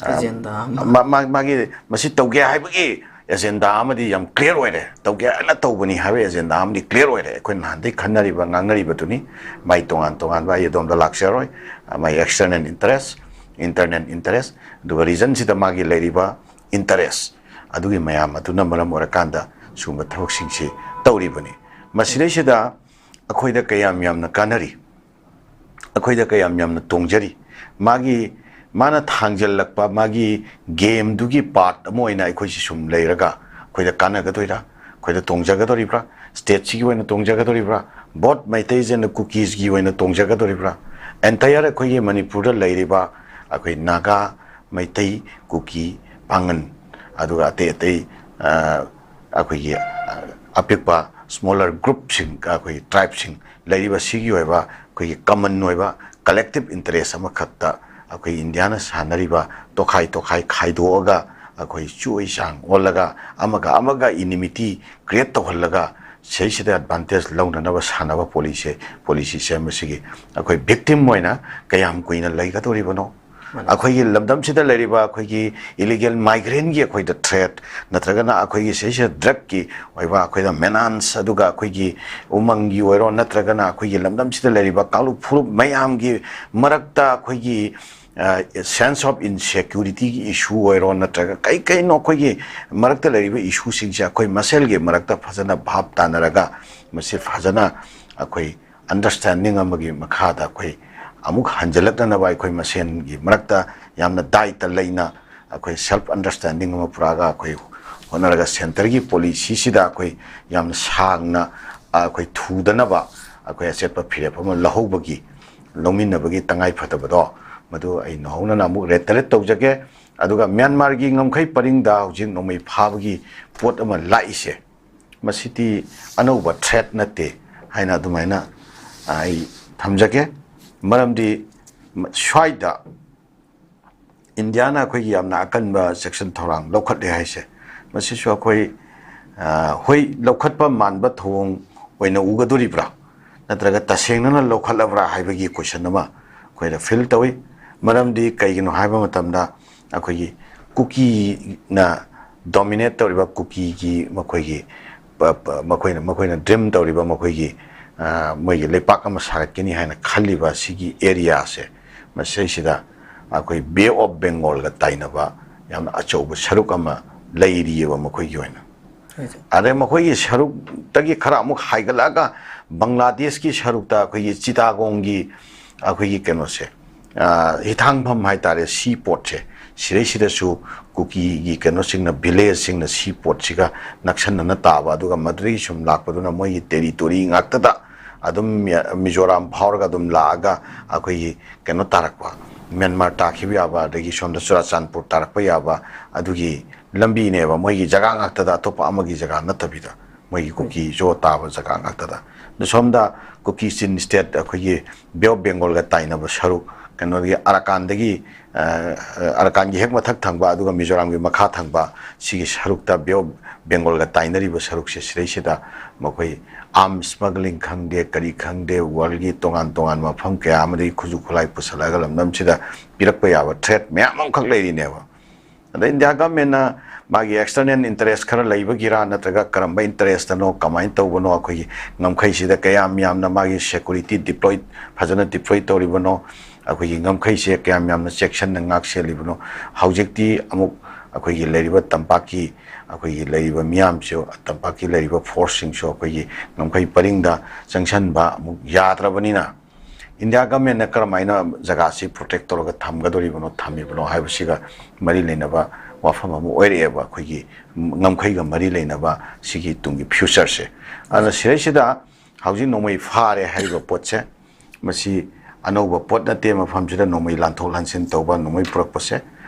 ꯑ, Agenda ꯑꯃ꯫ ꯃꯥ-, ꯃꯥ-, ꯃꯥꯒꯤ ꯃꯁꯤ ꯇꯧꯒꯦ ꯍꯥꯏꯕꯒꯤ agenda ꯑꯃꯗꯤ ꯌꯥꯝ clear ꯑꯣꯏꯔꯦ, ꯇꯧꯒꯦ ꯍꯥꯏꯅ ꯇꯧꯕꯅꯤ ꯍꯥꯏꯕꯒꯤ agenda ꯑꯃꯗꯤ clear ꯑꯣꯏꯔꯦ꯫ ꯑꯩꯈꯣꯏ ꯅꯍꯥꯟꯗꯩ ꯈꯟꯅꯔꯤꯕ, ꯉꯥꯡꯅꯔꯤꯕꯗꯨꯅꯤ꯫ ꯃꯥꯏ ꯇꯣꯉꯥꯟ ꯇꯣꯉꯥꯟꯕ, ꯑꯩ ꯑꯗꯣꯝꯗ ꯂꯥꯛꯆꯔꯣꯏ꯫ ꯑ, ꯃꯥꯏ external interest, internal interest, ꯑꯗꯨꯒ regionꯁꯤꯗ ꯃꯥꯒꯤ ꯂꯩꯔꯤꯕ interest, ꯑꯗꯨꯒꯤ ꯃꯌꯥꯝ ꯑꯗꯨꯅ ꯃꯔꯝ ꯑꯣꯏꯔꯀꯥꯟꯗ ꯁꯤꯒꯨꯝꯕ ꯊꯕꯛꯁꯤꯡꯁꯤ ꯇꯧꯔꯤꯕꯅꯤ꯫ ꯃꯁꯤꯗꯩꯁꯤꯗ ꯑꯩꯈꯣꯏꯗ ꯀꯌꯥꯝ ꯌꯥꯝꯅ ꯀꯥꯟꯅꯔꯤ, ꯑꯩꯈꯣꯏꯗ ꯀꯌꯥꯝ ꯌꯥꯝꯅ ꯇꯣꯡꯖꯔꯤ, ꯃꯥꯒꯤ, ꯃꯥꯅ ꯊꯥꯡꯖꯜꯂꯛꯄ ꯃꯥꯒꯤ gameꯗꯨꯒꯤ part ꯑꯃ ꯑꯣꯏꯅ ꯑꯩꯈꯣꯏꯁꯤ ꯁꯨꯝ ꯂꯩꯔꯒ ꯑꯩꯈꯣꯏꯗ ꯀꯥꯟꯅꯒꯗꯣꯏꯔꯥ, ꯑꯩꯈꯣꯏꯗ ꯇꯣꯡꯖꯒꯗꯣꯔꯤꯕ꯭ꯔꯥ, stateꯁꯤꯒꯤ ꯑꯣꯏꯅ ꯇꯣꯡꯖꯒꯗꯣꯔꯤꯕ꯭ꯔꯥ, both Meiteis and Kukisꯀꯤ ꯑꯣꯏꯅ ꯇꯣꯡꯖꯒꯗꯣꯔꯤꯕ꯭ꯔꯥ, entire ꯑꯩꯈꯣꯏꯒꯤ ꯃꯅꯤꯄꯨꯔꯗ ꯂꯩꯔꯤꯕ ꯑꯩꯈꯣꯏ ꯅꯥꯒꯥ, ꯃꯩꯇꯩ, ꯀꯨꯀꯤ, ꯄꯥꯉꯟ, ꯑꯗꯨꯒ ꯑꯇꯩ ꯑꯇꯩ, ꯑ, ꯑꯩꯈꯣꯏꯒꯤ, ꯑ, ꯑꯄꯤꯛꯄ smaller groupꯁꯤꯡ, ꯑꯩꯈꯣꯏꯒꯤ tribeꯁꯤꯡ ꯂꯩꯔꯤꯕ ꯁꯤꯒꯤ ꯑꯣꯏꯕ ꯑꯩꯈꯣꯏꯒꯤ common ꯑꯣꯏꯕ collective interest ꯑꯃꯈꯛꯇ ꯑꯩꯈꯣꯏ ꯏꯟꯗꯤꯌꯥꯅ ꯁꯥꯟꯅꯔꯤꯕ ꯇꯣꯈꯥꯏ ꯇꯣꯈꯥꯏ ꯈꯥꯏꯗꯣꯛꯑꯒ, ꯑꯩꯈꯣꯏ ꯆꯣꯏ ꯆꯥꯡ ꯑꯣꯜꯂꯒ, ꯑꯃꯒ ꯑꯃꯒ enmity create ꯇꯧꯍꯜꯂꯒ, ꯁꯤꯗꯩꯁꯤꯗ advantage ꯂꯧꯅꯅꯕ ꯁꯥꯟꯅꯕ policy, policy ꯁꯦꯝꯕꯁꯤꯒꯤ ꯑꯩꯈꯣꯏ victim ꯑꯣꯏꯅ ꯀꯌꯥꯝ ꯀꯨꯏꯅ ꯂꯩꯒꯗꯧꯔꯤꯕꯅꯣ? ꯑꯩꯈꯣꯏꯒꯤ ꯂꯝꯗꯝꯁꯤꯗ ꯂꯩꯔꯤꯕ ꯑꯩꯈꯣꯏꯒꯤ illegal migrantꯒꯤ ꯑꯩꯈꯣꯏꯗ threat, ꯅꯠꯇ꯭ꯔꯒꯅ ꯑꯩꯈꯣꯏꯒꯤ ꯁꯤꯗꯩꯁꯤꯗ drugꯀꯤ ꯑꯣꯏꯕ ꯑꯩꯈꯣꯏꯗ menace, ꯑꯗꯨꯒ ꯑꯩꯈꯣꯏꯒꯤ ꯎꯃꯪꯒꯤ ꯑꯣꯏꯔꯣ, ꯅꯠꯇ꯭ꯔꯒꯅ ꯑꯩꯈꯣꯏꯒꯤ ꯂꯝꯗꯝꯁꯤꯗ ꯂꯩꯔꯤꯕ ꯀꯥꯡꯂꯨꯞ ꯐꯨꯔꯨꯞ ꯃꯌꯥꯝꯒꯤ ꯃꯔꯛꯇ ꯑꯩꯈꯣꯏꯒꯤ, ꯑ, sense of insecurityꯒꯤ issue ꯑꯣꯏꯔꯣ, ꯅꯠꯇ꯭ꯔꯒ ꯀꯩ ꯀꯩꯅꯣ ꯑꯩꯈꯣꯏꯒꯤ ꯃꯔꯛꯇ ꯂꯩꯔꯤꯕ issueꯁꯤꯡꯁꯦ ꯑꯩꯈꯣꯏ ꯃꯁꯦꯜꯒꯤ ꯃꯔꯛꯇ ꯐꯖꯅ ꯚꯥꯞ ꯇꯥꯅꯔꯒ, ꯃꯁꯤ ꯐꯖꯅ ꯑꯩꯈꯣꯏ understanding ꯑꯃꯒꯤ ꯃꯈꯥꯗ ꯑꯩꯈꯣꯏ ꯑꯃꯨꯛ ꯍꯟꯖꯤꯜꯂꯛꯅꯅꯕ, ꯑꯩꯈꯣꯏ ꯃꯁꯦꯟꯒꯤ ꯃꯔꯛꯇ ꯌꯥꯝꯅ ꯗꯥꯏꯇ ꯂꯩꯅ ꯑꯩꯈꯣꯏ self understanding ꯑꯃ ꯄꯨꯔꯛꯑꯒ ꯑꯩꯈꯣꯏ ꯍꯣꯠꯅꯔꯒ centreꯒꯤ policyꯁꯤꯗ ꯑꯩꯈꯣꯏ ꯌꯥꯝꯅ ꯁꯥꯡꯅ, ꯑ, ꯑꯩꯈꯣꯏ ꯊꯨꯗꯅꯕ ꯑꯩꯈꯣꯏ ꯑꯆꯦꯠꯄ ꯐꯤꯔꯦꯞ ꯑꯃ ꯂꯧꯍꯧꯕꯒꯤ, ꯂꯧꯃꯤꯟꯅꯕꯒꯤ ꯇꯉꯥꯏ ꯐꯗꯕꯗꯣ, ꯃꯗꯨ ꯑꯩ ꯅꯧꯍꯧꯅꯅ ꯑꯃꯨꯛ reiterate ꯇꯧꯖꯒꯦ꯫ ꯑꯗꯨꯒ ꯃ꯭ꯌꯥꯟꯃꯥꯔꯒꯤ ꯉꯝꯈꯩ ꯄꯔꯤꯡꯗ ꯍꯧꯖꯤꯛ ꯅꯣꯡꯃꯩ ꯐꯥꯕꯒꯤ ꯄꯣꯠ ꯑꯃ ꯂꯥꯛꯏꯁꯦ, ꯃꯁꯤꯗꯤ ꯑꯅꯧꯕ threat ꯅꯠꯇꯦ ꯍꯥꯏꯅ ꯑꯗꯨꯃꯥꯏꯅ ꯑꯩ ꯊꯝꯖꯒꯦ꯫ ꯃꯔꯝꯗꯤ ꯁ꯭ꯋꯥꯏꯗ ꯏꯟꯗꯤꯌꯥꯅ ꯑꯩꯈꯣꯏꯒꯤ ꯌꯥꯝꯅ ꯑꯀꯟꯕ ꯆꯦꯛꯁꯤꯟ ꯊꯧꯔꯥꯡ ꯂꯧꯈꯠꯂꯦ ꯍꯥꯏꯁꯦ, ꯃꯁꯤꯁꯨ ꯑꯩꯈꯣꯏ, ꯑ, ꯍꯣꯏ, ꯂꯧꯈꯠꯄ ꯃꯥꯟꯕ ꯊꯧꯑꯣꯡ ꯑꯣꯏꯅ ꯎꯒꯗꯣꯔꯤꯕ꯭ꯔꯥ, ꯅꯠꯇ꯭ꯔꯒ ꯇꯁꯦꯡꯅꯅ ꯂꯧꯈꯠꯂꯕ꯭ꯔꯥ ꯍꯥꯏꯕꯒꯤ question ꯑꯃ ꯑꯩꯈꯣꯏꯗ feel ꯇꯧꯏ꯫ ꯃꯔꯝꯗꯤ ꯀꯩꯒꯤꯅꯣ ꯍꯥꯏꯕ ꯃꯇꯝꯗ, ꯑꯩꯈꯣꯏꯒꯤ ꯀꯨꯀꯤꯅ dominate ꯇꯧꯔꯤꯕ, ꯀꯨꯀꯤꯒꯤ ꯃꯈꯣꯏꯒꯤ ꯄ-, ꯄ-, ꯃꯈꯣꯏꯅ, ꯃꯈꯣꯏꯅ dream ꯇꯧꯔꯤꯕ, ꯃꯈꯣꯏꯒꯤ, ꯑ, ꯃꯣꯏꯒꯤ ꯂꯩꯄꯥꯛ ꯑꯃ ꯁꯥꯒꯠꯀꯅꯤ ꯍꯥꯏꯅ ꯈꯜꯂꯤꯕ ꯁꯤꯒꯤ areaꯁꯦ, ꯃꯁꯤꯁꯤꯗ ꯑꯩꯈꯣꯏ Bay of Bengalꯒ ꯇꯥꯏꯅꯕ ꯌꯥꯝꯅ ꯑꯆꯧꯕ ꯁꯔꯨꯛ ꯑꯃ ꯂꯩꯔꯤꯑꯕ ꯃꯈꯣꯏꯒꯤ ꯑꯣꯏꯅ꯫ ꯑꯗꯩ ꯃꯈꯣꯏꯒꯤ ꯁꯔꯨꯛꯇꯒꯤ ꯈꯔ ꯑꯃꯨꯛ ꯍꯥꯏꯒꯠꯂꯛꯑꯒ ꯕꯪꯒ꯭ꯂꯥꯗꯦꯁꯀꯤ ꯁꯔꯨꯛꯇ ꯑꯩꯈꯣꯏꯒꯤ ꯆꯤꯇꯥꯒꯣꯡꯒꯤ ꯑꯩꯈꯣꯏꯒꯤ ꯀꯩꯅꯣꯁꯦ, ꯑ, ꯍꯤꯊꯥꯡꯐꯝ ꯍꯥꯏꯇꯥꯔꯦ, sea portꯁꯦ, ꯁꯤꯗꯩꯁꯤꯗꯁꯨ ꯀꯨꯀꯤꯒꯤ ꯀꯩꯅꯣꯁꯤꯡꯅ, villageꯁꯤꯡꯅ sea portꯁꯤꯒ ꯅꯛꯁꯟꯅꯅ ꯇꯥꯕ, ꯑꯗꯨꯒ ꯃꯗꯨꯗꯒꯤ ꯁꯨꯝ ꯂꯥꯛꯄꯗꯨꯅ ꯃꯣꯏꯒꯤ territory ꯉꯥꯛꯇꯗ ꯑꯗꯨꯝ ꯃꯤ-, ꯃꯤꯖꯣꯔꯥꯝ ꯐꯥꯎꯔꯒ ꯑꯗꯨꯝ ꯂꯥꯛꯑꯒ ꯑꯩꯈꯣꯏꯒꯤ ꯀꯩꯅꯣ ꯇꯥꯔꯛꯄ, ꯃ꯭ꯌꯥꯟꯃꯥꯔ ꯇꯥꯈꯤꯕ ꯌꯥꯕ, ꯑꯗꯒꯤ ꯁꯣꯝꯗ ꯆꯨꯔꯥꯆꯥꯟꯄꯨꯔ ꯇꯥꯔꯛꯄ ꯌꯥꯕ, ꯑꯗꯨꯒꯤ ꯂꯝꯕꯤꯅꯦꯕ꯫ ꯃꯣꯏꯒꯤ ꯖꯒꯥ ꯉꯥꯛꯇꯗ, ꯑꯇꯣꯞꯄ ꯑꯃꯒꯤ ꯖꯒꯥ ꯅꯠꯇꯕꯤꯗ, ꯃꯣꯏꯒꯤ ꯀꯨꯀꯤ ꯖꯣ ꯇꯥꯕ ꯖꯒꯥ ꯉꯥꯛꯇꯗ꯫ ꯑꯗꯨ ꯁꯣꯝꯗ ꯀꯨꯀꯤ ꯆꯤꯟ state, ꯑꯩꯈꯣꯏꯒꯤ Bay of Bengalꯒ ꯇꯥꯏꯅꯕ ꯁꯔꯨꯛ, ꯀꯩꯅꯣꯗꯒꯤ ꯑꯔꯥꯀꯥꯟꯗꯒꯤ, ꯑ, ꯑꯔꯥꯀꯥꯟꯒꯤ ꯍꯦꯛ ꯃꯊꯛ ꯊꯪꯕ, ꯑꯗꯨꯒ ꯃꯤꯖꯣꯔꯥꯝꯒꯤ ꯃꯈꯥ ꯊꯪꯕ, ꯁꯤꯒꯤ ꯁꯔꯨꯛꯇ ꯕꯦ ꯑꯣꯐ ꯕꯦꯡꯒꯣꯜꯒ ꯇꯥꯏꯅꯔꯤꯕ ꯁꯔꯨꯛꯁꯦ, ꯁꯤꯗꯩꯁꯤꯗ ꯃꯈꯣꯏ ꯑꯥꯔꯝ ꯁ꯭ꯃꯒ꯭ꯂꯤꯡ ꯈꯪꯗꯦ, ꯀꯔꯤ ꯈꯪꯗꯦ, ꯋꯥꯔꯜꯒꯤ ꯇꯣꯉꯥꯟ ꯇꯣꯉꯥꯟꯕ ꯃꯐꯝ ꯀꯌꯥ ꯑꯃꯗꯒꯤ ꯈꯨꯠꯁꯨ ꯈꯨꯠꯂꯥꯏ ꯄꯨꯁꯜꯂꯛꯑꯒ ꯂꯝꯗꯝꯁꯤꯗ ꯄꯤꯔꯛꯄ ꯌꯥꯕ ꯊ꯭ꯔꯦꯠ ꯃꯌꯥꯝ ꯑꯃꯈꯛ ꯂꯩꯔꯤꯅꯦꯕ꯫ ꯑꯗ ꯏꯟꯗꯤꯌꯥ ꯒꯚꯔꯟꯃꯦꯟꯠꯅ ꯃꯥꯒꯤ ꯑꯦꯛꯁꯇꯔꯅꯦꯜ ꯏꯟꯇꯔꯦꯁ ꯈꯔ ꯂꯩꯕꯒꯤꯔꯥ, ꯅꯠꯇ꯭ꯔꯒ ꯀꯔꯝꯕ ꯏꯟꯇꯔꯦꯁꯇꯅꯣ, ꯀꯃꯥꯏꯅ ꯇꯧꯕꯅꯣ, ꯑꯩꯈꯣꯏꯒꯤ ꯉꯝꯈꯩꯁꯤꯗ ꯀꯌꯥꯝ ꯌꯥꯝꯅ ꯃꯥꯒꯤ ꯁꯦꯀꯨꯔꯤꯇꯤ ꯗꯤꯄ꯭ꯂꯣꯏ, ꯐꯖꯅ ꯗꯤꯄ꯭ꯂꯣꯏ ꯇꯧꯔꯤꯕꯅꯣ, ꯑꯩꯈꯣꯏꯒꯤ ꯉꯝꯈꯩꯁꯦ ꯀꯌꯥꯝ ꯌꯥꯝꯅ ꯆꯦꯛꯁꯤꯟꯅ ꯉꯥꯛ ꯁꯦꯜꯂꯤꯕꯅꯣ, ꯍꯧꯖꯤꯛꯇꯤ ꯑꯃꯨꯛ ꯑꯩꯈꯣꯏꯒꯤ ꯂꯩꯔꯤꯕ ꯇꯝꯄꯥꯛꯀꯤ, ꯑꯩꯈꯣꯏꯒꯤ ꯂꯩꯔꯤꯕ ꯃꯤꯌꯥꯝꯁꯨ, ꯇꯝꯄꯥꯛꯀꯤ ꯂꯩꯔꯤꯕ ꯐꯣꯔꯁꯁꯤꯡꯁꯨ ꯑꯩꯈꯣꯏꯒꯤ ꯉꯝꯈꯩ ꯄꯔꯤꯡꯗ ꯆꯪꯁꯤꯟꯕ ꯑꯃꯨꯛ ꯌꯥꯗ꯭ꯔꯕꯅꯤꯅ, ꯏꯟꯗꯤꯌꯥ ꯒꯚꯔꯟꯃꯦꯟꯠꯅ ꯀꯔꯝꯍꯥꯏꯅ ꯖꯒꯥꯁꯤ ꯄ꯭ꯔꯣꯇꯦꯛ ꯇꯧꯔꯒ ꯊꯝꯒꯗꯧꯔꯤꯕꯅꯣ, ꯊꯝꯃꯤꯕꯅꯣ ꯍꯥꯏꯕꯁꯤꯒ ꯃꯔꯤ ꯂꯩꯅꯕ ꯋꯥꯐꯝ ꯑꯃ ꯑꯣꯏꯔꯛꯑꯦꯕ, ꯑꯩꯈꯣꯏꯒꯤ ꯉꯝꯈꯩꯒ ꯃꯔꯤ ꯂꯩꯅꯕ ꯁꯤꯒꯤ ꯇꯨꯡꯒꯤ ꯐ꯭ꯌꯨꯆꯔꯁꯦ꯫ ꯑꯗꯨꯅ ꯁꯤꯗꯩꯁꯤꯗ ꯍꯧꯖꯤꯛ ꯅꯣꯡꯃꯩ ꯐꯥꯔꯦ ꯍꯥꯏꯔꯤꯕ ꯄꯣꯠꯁꯦ, ꯃꯁꯤ ꯑꯅꯧꯕ ꯄꯣꯠ ꯅꯠꯇꯦ, ꯃꯐꯝꯁꯤꯗ ꯅꯣꯡꯃꯩ ꯂꯥꯟꯊꯣꯛ ꯂꯥꯟꯁꯤꯟ ꯇꯧꯕ, ꯅꯣꯡꯃꯩ ꯄꯨꯔꯛꯄꯁꯦ꯫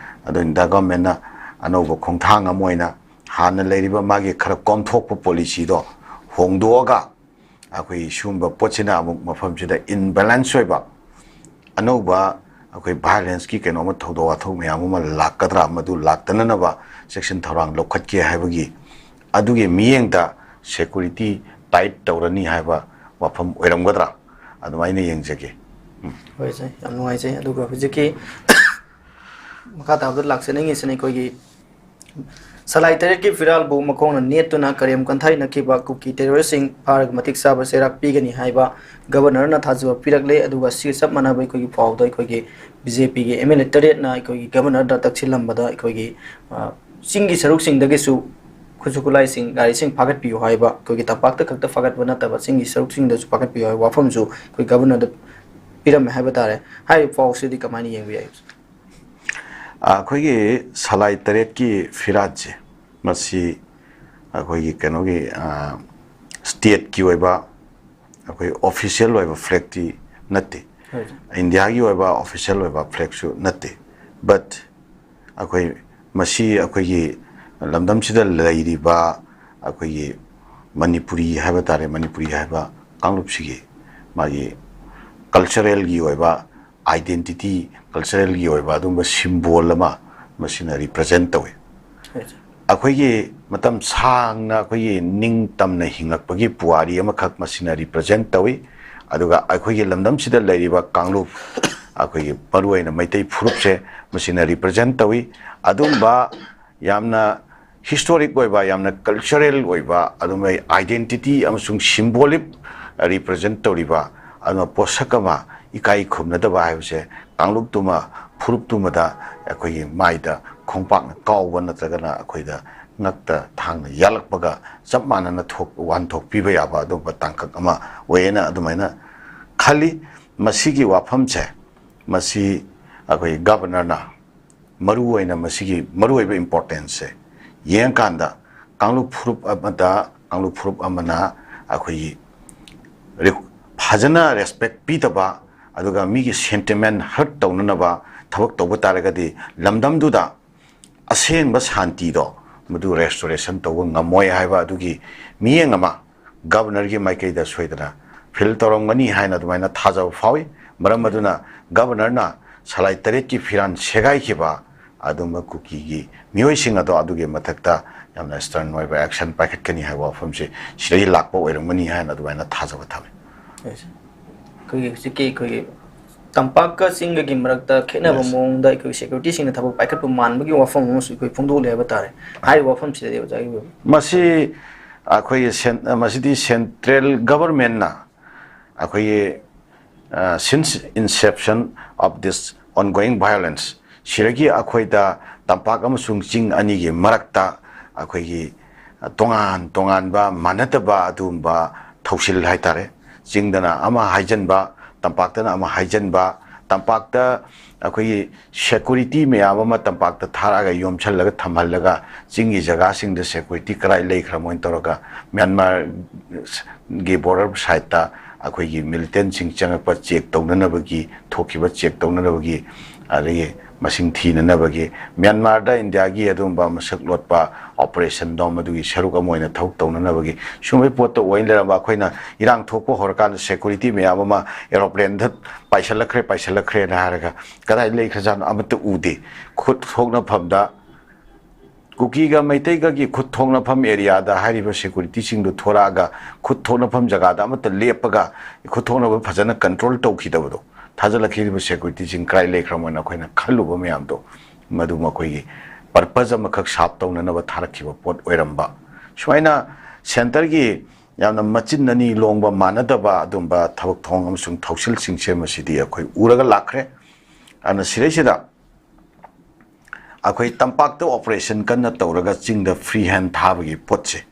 ꯑꯗꯣ ꯏꯟꯗꯤꯌꯥ ꯒꯚꯔꯟꯃꯦꯟꯠꯅ ꯑꯅꯧꯕ ꯈꯣꯡꯊꯥꯡ ꯑꯃ ꯑꯣꯏꯅ ꯍꯥꯟꯅ ꯂꯩꯔꯤꯕ ꯃꯥꯒꯤ ꯈꯔ ꯀꯣꯝꯊꯣꯛꯄ ꯄꯣꯂꯤꯁꯤꯗꯣ ꯍꯣꯡꯗꯣꯛꯑꯒ, ꯑꯩꯈꯣꯏ ꯁꯤꯒꯨꯝꯕ ꯄꯣꯠꯁꯤꯅ ꯑꯃꯨꯛ ꯃꯐꯝꯁꯤꯗ ꯏꯟꯕꯦꯂꯦꯟꯁ ꯑꯣꯏꯕ ꯑꯅꯧꯕ ꯑꯩꯈꯣꯏ ꯚꯥꯏꯑꯣꯂꯦꯟꯁꯀꯤ ꯀꯩꯅꯣꯝꯃ, ꯊꯧꯗꯣꯛ ꯋꯥꯊꯣꯛ ꯃꯌꯥꯝ ꯑꯃ ꯂꯥꯛꯀꯗ꯭ꯔꯥ, ꯃꯗꯨ ꯂꯥꯛꯇꯅꯅꯕ ꯆꯦꯛꯁꯤꯟ ꯊꯧꯔꯥꯡ ꯂꯧꯈꯠꯀꯦ ꯍꯥꯏꯕꯒꯤ ꯑꯗꯨꯒꯤ ꯃꯤꯠꯌꯦꯡꯗ ꯁꯦꯀꯨꯔꯤꯇꯤ ꯇꯥꯏꯠ ꯇꯧꯔꯅꯤ ꯍꯥꯏꯕ ꯋꯥꯐꯝ ꯑꯣꯏꯔꯝꯒꯗ꯭ꯔꯥ, ꯑꯗꯨꯃꯥꯏꯅ ꯌꯦꯡꯖꯒꯦ꯫ ꯎꯝ꯫ ꯍꯣꯏ ꯁꯦ, ꯌꯥꯝ ꯅꯨꯡꯉꯥꯏꯖꯩ꯫ ꯑꯗꯨꯒ ꯍꯧꯖꯤꯛꯀꯤ ꯃꯈꯥ ꯇꯥꯕꯗ ꯂꯥꯛꯆꯅꯤꯡꯉꯤꯁꯤꯅ ꯑꯩꯈꯣꯏꯒꯤ ꯁꯂꯥꯏ ꯇꯔꯦꯠꯀꯤ ꯐꯤꯔꯥꯜꯕꯨ ꯃꯈꯣꯡꯅ ꯅꯦꯠꯇꯨꯅ ꯀꯔꯦꯝ ꯀꯟꯊꯩꯅꯈꯤꯕ ꯀꯨꯀꯤ ꯇꯦꯔꯣꯔꯤꯁꯁꯤꯡ ꯐꯥꯔꯒ ꯃꯇꯤꯛ ꯆꯥꯕ ꯆꯩꯔꯥꯛ ꯄꯤꯒꯅꯤ ꯍꯥꯏꯕ ꯒꯕꯔꯅꯔꯅ ꯊꯥꯖꯕ ꯄꯤꯔꯛꯂꯦ꯫ ꯑꯗꯨꯒ ꯁꯤꯒ ꯆꯞ ꯃꯥꯟꯅꯕ ꯑꯩꯈꯣꯏꯒꯤ ꯄꯥꯎꯗ ꯑꯩꯈꯣꯏꯒꯤ ꯕꯤ ꯖꯦ ꯄꯤꯒꯤ ꯑꯦꯝ ꯑꯦꯜ ꯑꯦ ꯇꯔꯦꯠꯅ ꯑꯩꯈꯣꯏꯒꯤ ꯒꯕꯔꯅꯔꯗ ꯇꯛꯁꯤꯜꯂꯝꯕꯗ ꯑꯩꯈꯣꯏꯒꯤ, ꯑ, ꯆꯤꯡꯒꯤ ꯁꯔꯨꯛꯁꯤꯡꯗꯒꯤꯁꯨ ꯈꯨꯠꯁꯨ ꯈꯨꯠꯂꯥꯏꯁꯤꯡ, ꯒꯥꯔꯤꯁꯤꯡ ꯐꯥꯒꯠꯄꯤꯌꯨ ꯍꯥꯏꯕ, ꯑꯩꯈꯣꯏꯒꯤ ꯇꯝꯄꯥꯛꯇ ꯈꯛꯇ ꯐꯥꯒꯠꯄ ꯅꯠꯇꯕ ꯆꯤꯡꯒꯤ ꯁꯔꯨꯛꯁꯤꯡꯗꯁꯨ ꯐꯥꯒꯠꯄꯤꯌꯨ ꯍꯥꯏꯕ ꯋꯥꯐꯝꯁꯨ ꯑꯩꯈꯣꯏ ꯒꯕꯔꯅꯔꯗ ꯄꯤꯔꯝꯃꯦ ꯍꯥꯏꯕ ꯇꯥꯔꯦ꯫ ꯍꯥꯏꯔꯤꯕ ꯄꯥꯎꯁꯤꯗꯤ ꯀꯃꯥꯏꯅ ꯌꯦꯡꯕ ꯌꯥꯏ? ꯑꯩꯈꯣꯏꯒꯤ ꯁꯂꯥꯏ ꯇꯔꯦꯠꯀꯤ ꯐꯤꯔꯥꯠꯁꯦ, ꯃꯁꯤ ꯑꯩꯈꯣꯏꯒꯤ ꯀꯩꯅꯣꯒꯤ, ꯑ, ꯁ꯭ꯇꯦꯠꯀꯤ ꯑꯣꯏꯕ, ꯑꯩꯈꯣꯏ ꯑꯣꯐꯤꯁꯤꯌꯦꯜ ꯑꯣꯏꯕ ꯐ꯭ꯂꯦꯒꯇꯤ ꯅꯠꯇꯦ꯫ ꯍꯣꯏ꯫ ꯏꯟꯗꯤꯌꯥꯒꯤ ꯑꯣꯏꯕ ꯑꯣꯐꯤꯁꯤꯌꯦꯜ ꯑꯣꯏꯕ ꯐ꯭ꯂꯦꯒꯁꯨ ꯅꯠꯇꯦ꯫ ꯕꯠ ꯑꯩꯈꯣꯏ ꯃꯁꯤ ꯑꯩꯈꯣꯏꯒꯤ ꯂꯝꯗꯝꯁꯤꯗ ꯂꯩꯔꯤꯕ ꯑꯩꯈꯣꯏꯒꯤ ꯃꯅꯤꯄꯨꯔꯤ ꯍꯥꯏꯕ ꯇꯥꯔꯦ, ꯃꯅꯤꯄꯨꯔꯤ ꯍꯥꯏꯕ ꯀꯥꯡꯂꯨꯞꯁꯤꯒꯤ ꯃꯥꯒꯤ ꯀꯜꯆꯔꯦꯜꯒꯤ ꯑꯣꯏꯕ identity, culturalꯒꯤ ꯑꯣꯏꯕ ꯑꯗꯨꯒꯨꯝꯕ symbol ꯑꯃ ꯃꯁꯤꯅ represent ꯇꯧꯏ꯫ ꯑꯩꯈꯣꯏꯒꯤ ꯃꯇꯝ ꯁꯥꯡꯅ ꯑꯩꯈꯣꯏꯒꯤ ꯅꯤꯡꯇꯝꯅ ꯍꯤꯡꯉꯛꯄꯒꯤ ꯄꯨꯋꯥꯔꯤ ꯑꯃꯈꯛ ꯃꯁꯤꯅ represent ꯇꯧꯏ꯫ ꯑꯗꯨꯒ ꯑꯩꯈꯣꯏꯒꯤ ꯂꯝꯗꯝꯁꯤꯗ ꯂꯩꯔꯤꯕ ꯀꯥꯡꯂꯨꯞ, ꯑꯩꯈꯣꯏꯒꯤ ꯃꯔꯨꯑꯣꯏꯅ ꯃꯩꯇꯩ ꯐꯨꯔꯨꯞꯁꯦ ꯃꯁꯤꯅ represent ꯇꯧꯏ꯫ ꯑꯗꯨꯝꯕ ꯌꯥꯝꯅ historic ꯑꯣꯏꯕ, ꯌꯥꯝꯅ cultural ꯑꯣꯏꯕ, ꯑꯗꯨꯝꯕ identity ꯑꯃꯁꯨꯡ symbolic represent ꯇꯧꯔꯤꯕ ꯑꯗꯨꯝꯕ ꯄꯣꯠꯁꯛ ꯑꯃ, ꯏꯀꯥꯏ ꯈꯨꯝꯅꯗꯕ ꯍꯥꯏꯕꯁꯦ ꯀꯥꯡꯂꯨꯞꯇꯨꯃ, ꯐꯨꯔꯨꯞꯇꯨꯃꯗ ꯑꯩꯈꯣꯏꯒꯤ ꯃꯥꯏꯗ ꯈꯣꯡꯄꯥꯛꯅ ꯀꯥꯎꯕ ꯅꯠꯇ꯭ꯔꯒꯅ ꯑꯩꯈꯣꯏꯗ ꯉꯛꯇ ꯊꯥꯡꯅ ꯌꯥꯜꯂꯛꯄꯒ ꯆꯞ ꯃꯥꯟꯅꯅ ꯊꯣꯛ-, ꯋꯥꯍꯟꯊꯣꯛꯄꯤꯕ ꯌꯥꯕ ꯑꯗꯨꯒꯨꯝꯕ ꯇꯥꯡꯀꯛ ꯑꯃ ꯑꯣꯏꯌꯦꯅ ꯑꯗꯨꯃꯥꯏꯅ ꯈꯜꯂꯤ꯫ ꯃꯁꯤꯒꯤ ꯋꯥꯐꯝꯁꯦ, ꯃꯁꯤ ꯑꯩꯈꯣꯏ governorꯅ ꯃꯔꯨꯑꯣꯏꯅ ꯃꯁꯤꯒꯤ ꯃꯔꯨꯑꯣꯏꯕ importanceꯁꯦ ꯌꯦꯡꯉꯀꯥꯟꯗ, ꯀꯥꯡꯂꯨꯞ ꯐꯨꯔꯨꯞ ꯑꯃꯗ, ꯀꯥꯡꯂꯨꯞ ꯐꯨꯔꯨꯞ ꯑꯃꯅ ꯑꯩꯈꯣꯏꯒꯤ ꯔꯤ-, ꯐꯖꯅ respect ꯄꯤꯗꯕ, ꯑꯗꯨꯒ ꯃꯤꯒꯤ sentiment hurt ꯇꯧꯅꯅꯕ ꯊꯕꯛ ꯇꯧꯕ ꯇꯥꯔꯒꯗꯤ, ꯂꯝꯗꯝꯗꯨꯗ ꯑꯁꯦꯡꯕ ꯁꯥꯟꯇꯤꯗꯣ ꯃꯗꯨ restoration ꯇꯧꯕ ꯉꯝꯃꯣꯏ ꯍꯥꯏꯕ ꯑꯗꯨꯒꯤ ꯃꯤꯠꯌꯦꯡ ꯑꯃ governorꯒꯤ ꯃꯥꯏꯀꯩꯗ ꯁꯣꯏꯗꯅ feel ꯇꯧꯔꯝꯒꯅꯤ ꯍꯥꯏꯅ ꯑꯗꯨꯃꯥꯏꯅ ꯊꯥꯖꯕ ꯐꯥꯎꯏ꯫ ꯃꯔꯝ ꯑꯗꯨꯅ governorꯅ ꯁꯂꯥꯏ ꯇꯔꯦꯠꯀꯤ ꯐꯤꯔꯥꯟ ꯁꯦꯒꯥꯏꯈꯤꯕ ꯑꯗꯨꯝꯕ ꯀꯨꯀꯤꯒꯤ ꯃꯤꯑꯣꯏꯁꯤꯡ ꯑꯗꯣ ꯑꯗꯨꯒꯤ ꯃꯊꯛꯇ ꯌꯥꯝꯅ stern ꯑꯣꯏꯕ action ꯄꯥꯏꯈꯠꯀꯅꯤ ꯍꯥꯏꯕ ꯋꯥꯐꯝꯁꯤ ꯁꯤꯗꯒꯤ ꯂꯥꯛꯄ ꯑꯣꯏꯔꯝꯒꯅꯤ ꯍꯥꯏꯅ ꯑꯗꯨꯃꯥꯏꯅ ꯊꯥꯖꯕ ꯊꯝꯃꯤ꯫ ꯑꯩꯈꯣꯏꯒꯤ ꯍꯧꯖꯤꯛꯀꯤ ꯑꯩꯈꯣꯏꯒꯤ ꯇꯝꯄꯥꯛꯀ ꯆꯤꯡꯒꯒꯤ ꯃꯔꯛꯇ ꯈꯦꯠꯅꯕ Yes. ꯃꯑꯣꯡꯗ ꯑꯩꯈꯣꯏ securityꯁꯤꯡꯅ ꯊꯕꯛ ꯄꯥꯏꯈꯠꯄ ꯃꯥꯟꯕꯒꯤ ꯋꯥꯐꯝ ꯑꯃꯁꯨ ꯑꯩꯈꯣꯏ ꯐꯣꯡꯗꯣꯛꯂꯤ ꯍꯥꯏꯕ ꯇꯥꯔꯦ꯫ ꯍꯥꯏꯔꯤꯕ ꯋꯥꯐꯝꯁꯤꯗꯗꯤ ꯑꯣꯖꯥꯒꯤ ꯑꯣꯏꯕ ꯃꯁꯤ ꯑꯩꯈꯣꯏꯒꯤ cen-, ꯃꯁꯤꯗꯤ central governmentꯅ ꯑꯩꯈꯣꯏꯒꯤ, ꯑ, since inception of this ongoing violence, ꯁꯤꯗꯒꯤ ꯑꯩꯈꯣꯏꯗ ꯇꯝꯄꯥꯛ ꯑꯃꯁꯨꯡ ꯆꯤꯡ ꯑꯅꯤꯒꯤ ꯃꯔꯛꯇ ꯑꯩꯈꯣꯏꯒꯤ ꯇꯣꯉꯥꯟ ꯇꯣꯉꯥꯟꯕ ꯃꯥꯟꯅꯗꯕ ꯑꯗꯨꯒꯨꯝꯕ ꯊꯧꯁꯤꯜ ꯍꯥꯏꯇꯥꯔꯦ, ꯆꯤꯡꯗꯅ ꯑꯃ ꯍꯥꯏꯖꯟꯕ, ꯇꯝꯄꯥꯛꯇꯅ ꯑꯃ ꯍꯥꯏꯖꯟꯕ, ꯇꯝꯄꯥꯛꯇ ꯑꯩꯈꯣꯏꯒꯤ security ꯃꯌꯥꯝ ꯑꯃ ꯇꯝꯄꯥꯛꯇ ꯊꯥꯔꯛꯑꯒ ꯌꯣꯝꯁꯜꯂꯒ ꯊꯝꯍꯜꯂꯒ ꯆꯤꯡꯒꯤ ꯖꯒꯥꯁꯤꯡꯗ security ꯀꯗꯥꯏ ꯂꯩꯈ꯭ꯔꯃꯣꯏꯅ ꯇꯧꯔꯒ ꯃ꯭ꯌꯥꯟꯃꯥꯔꯒꯤ border sideꯇ ꯑꯩꯈꯣꯏꯒꯤ militantꯁꯤꯡ ꯆꯪꯉꯛꯄ check ꯇꯧꯅꯅꯕꯒꯤ, ꯊꯣꯛꯈꯤꯕ check ꯇꯧꯅꯅꯕꯒꯤ, ꯑꯗꯒꯤ ꯃꯁꯤꯡ ꯊꯤꯅꯅꯕꯒꯤ, ꯃ꯭ꯌꯥꯟꯃꯥꯔꯗ ꯏꯟꯗꯤꯌꯥꯒꯤ ꯑꯗꯨꯒꯨꯝꯕ ꯃꯁꯛ ꯂꯣꯠꯄ operation ꯗꯣ ꯃꯗꯨꯒꯤ ꯁꯔꯨꯛ ꯑꯃ ꯑꯣꯏꯅ ꯊꯕꯛ ꯇꯧꯅꯅꯕꯒꯤ ꯁꯨꯝꯕꯒꯤ ꯄꯣꯠꯇ ꯑꯣꯏꯅ ꯂꯩꯔꯝꯕ꯫ ꯑꯩꯈꯣꯏꯅ ꯏꯔꯥꯡ ꯊꯣꯛꯄ ꯍꯧꯔꯀꯥꯟꯗ security ꯃꯌꯥꯝ ꯑꯃ aeroplane ꯗ ꯄꯥꯏꯁꯜꯂꯛꯈ꯭ꯔꯦ, ꯄꯥꯏꯁꯜꯂꯛꯈ꯭ꯔꯦꯅ ꯍꯥꯏꯔꯒ ꯀꯗꯥꯏ ꯂꯩꯈ꯭ꯔꯖꯥꯠꯅꯣ ꯑꯃꯠꯇ ꯎꯗꯦ꯫ ꯈꯨꯠ ꯊꯣꯛꯅꯐꯝꯗ ꯀꯨꯀꯤꯒ ꯃꯩꯇꯩꯒꯒꯤ ꯈꯨꯠ ꯊꯣꯛꯅꯐꯝ area ꯗ ꯍꯥꯏꯔꯤꯕ security ꯁꯤꯡꯗꯨ ꯊꯣꯔꯛꯑꯒ ꯈꯨꯠ ꯊꯣꯛꯅꯐꯝ ꯖꯒꯥꯗ ꯑꯃꯠꯇ ꯂꯦꯞꯄꯒ ꯈꯨꯠ ꯊꯣꯛꯅꯐꯝ ꯐꯖꯅ control ꯇꯧꯈꯤꯗꯕꯗꯣ, ꯊꯥꯖꯤꯜꯂꯛꯈꯤꯕ security ꯁꯤꯡ ꯀꯗꯥꯏ ꯂꯩꯈ꯭ꯔꯕꯅꯣ ꯑꯩꯈꯣꯏꯅ ꯈꯜꯂꯨꯕ ꯃꯌꯥꯝꯗꯣ, ꯃꯗꯨ ꯃꯈꯣꯏꯒꯤ purpose ꯑꯃꯈꯛ serve ꯇꯧꯅꯅꯕ ꯊꯥꯔꯛꯈꯤꯕ ꯄꯣꯠ ꯑꯣꯏꯔꯝꯕ꯫ ꯁꯨꯃꯥꯏꯅ centre ꯒꯤ ꯌꯥꯝꯅ ꯃꯆꯤꯟ ꯑꯅꯤ ꯂꯣꯡꯕ ꯃꯥꯟꯅꯗꯕ ꯑꯗꯨꯝꯕ ꯊꯕꯛ ꯊꯧꯑꯣꯡ ꯑꯃꯁꯨꯡ ꯊꯧꯁꯤꯜꯁꯤꯡꯁꯦ ꯃꯁꯤꯗꯤ ꯑꯩꯈꯣꯏ ꯎꯔꯒ ꯂꯥꯛꯈ꯭ꯔꯦ꯫ ꯑꯗꯨꯅ ꯁꯤꯗꯩꯁꯤꯗ ꯑꯩꯈꯣꯏ ꯇꯝꯄꯥꯛꯇ operation ꯀꯟꯅ ꯇꯧꯔꯒ ꯆꯤꯡꯗ free hand ꯊꯥꯕꯒꯤ ꯄꯣꯠꯁꯦ,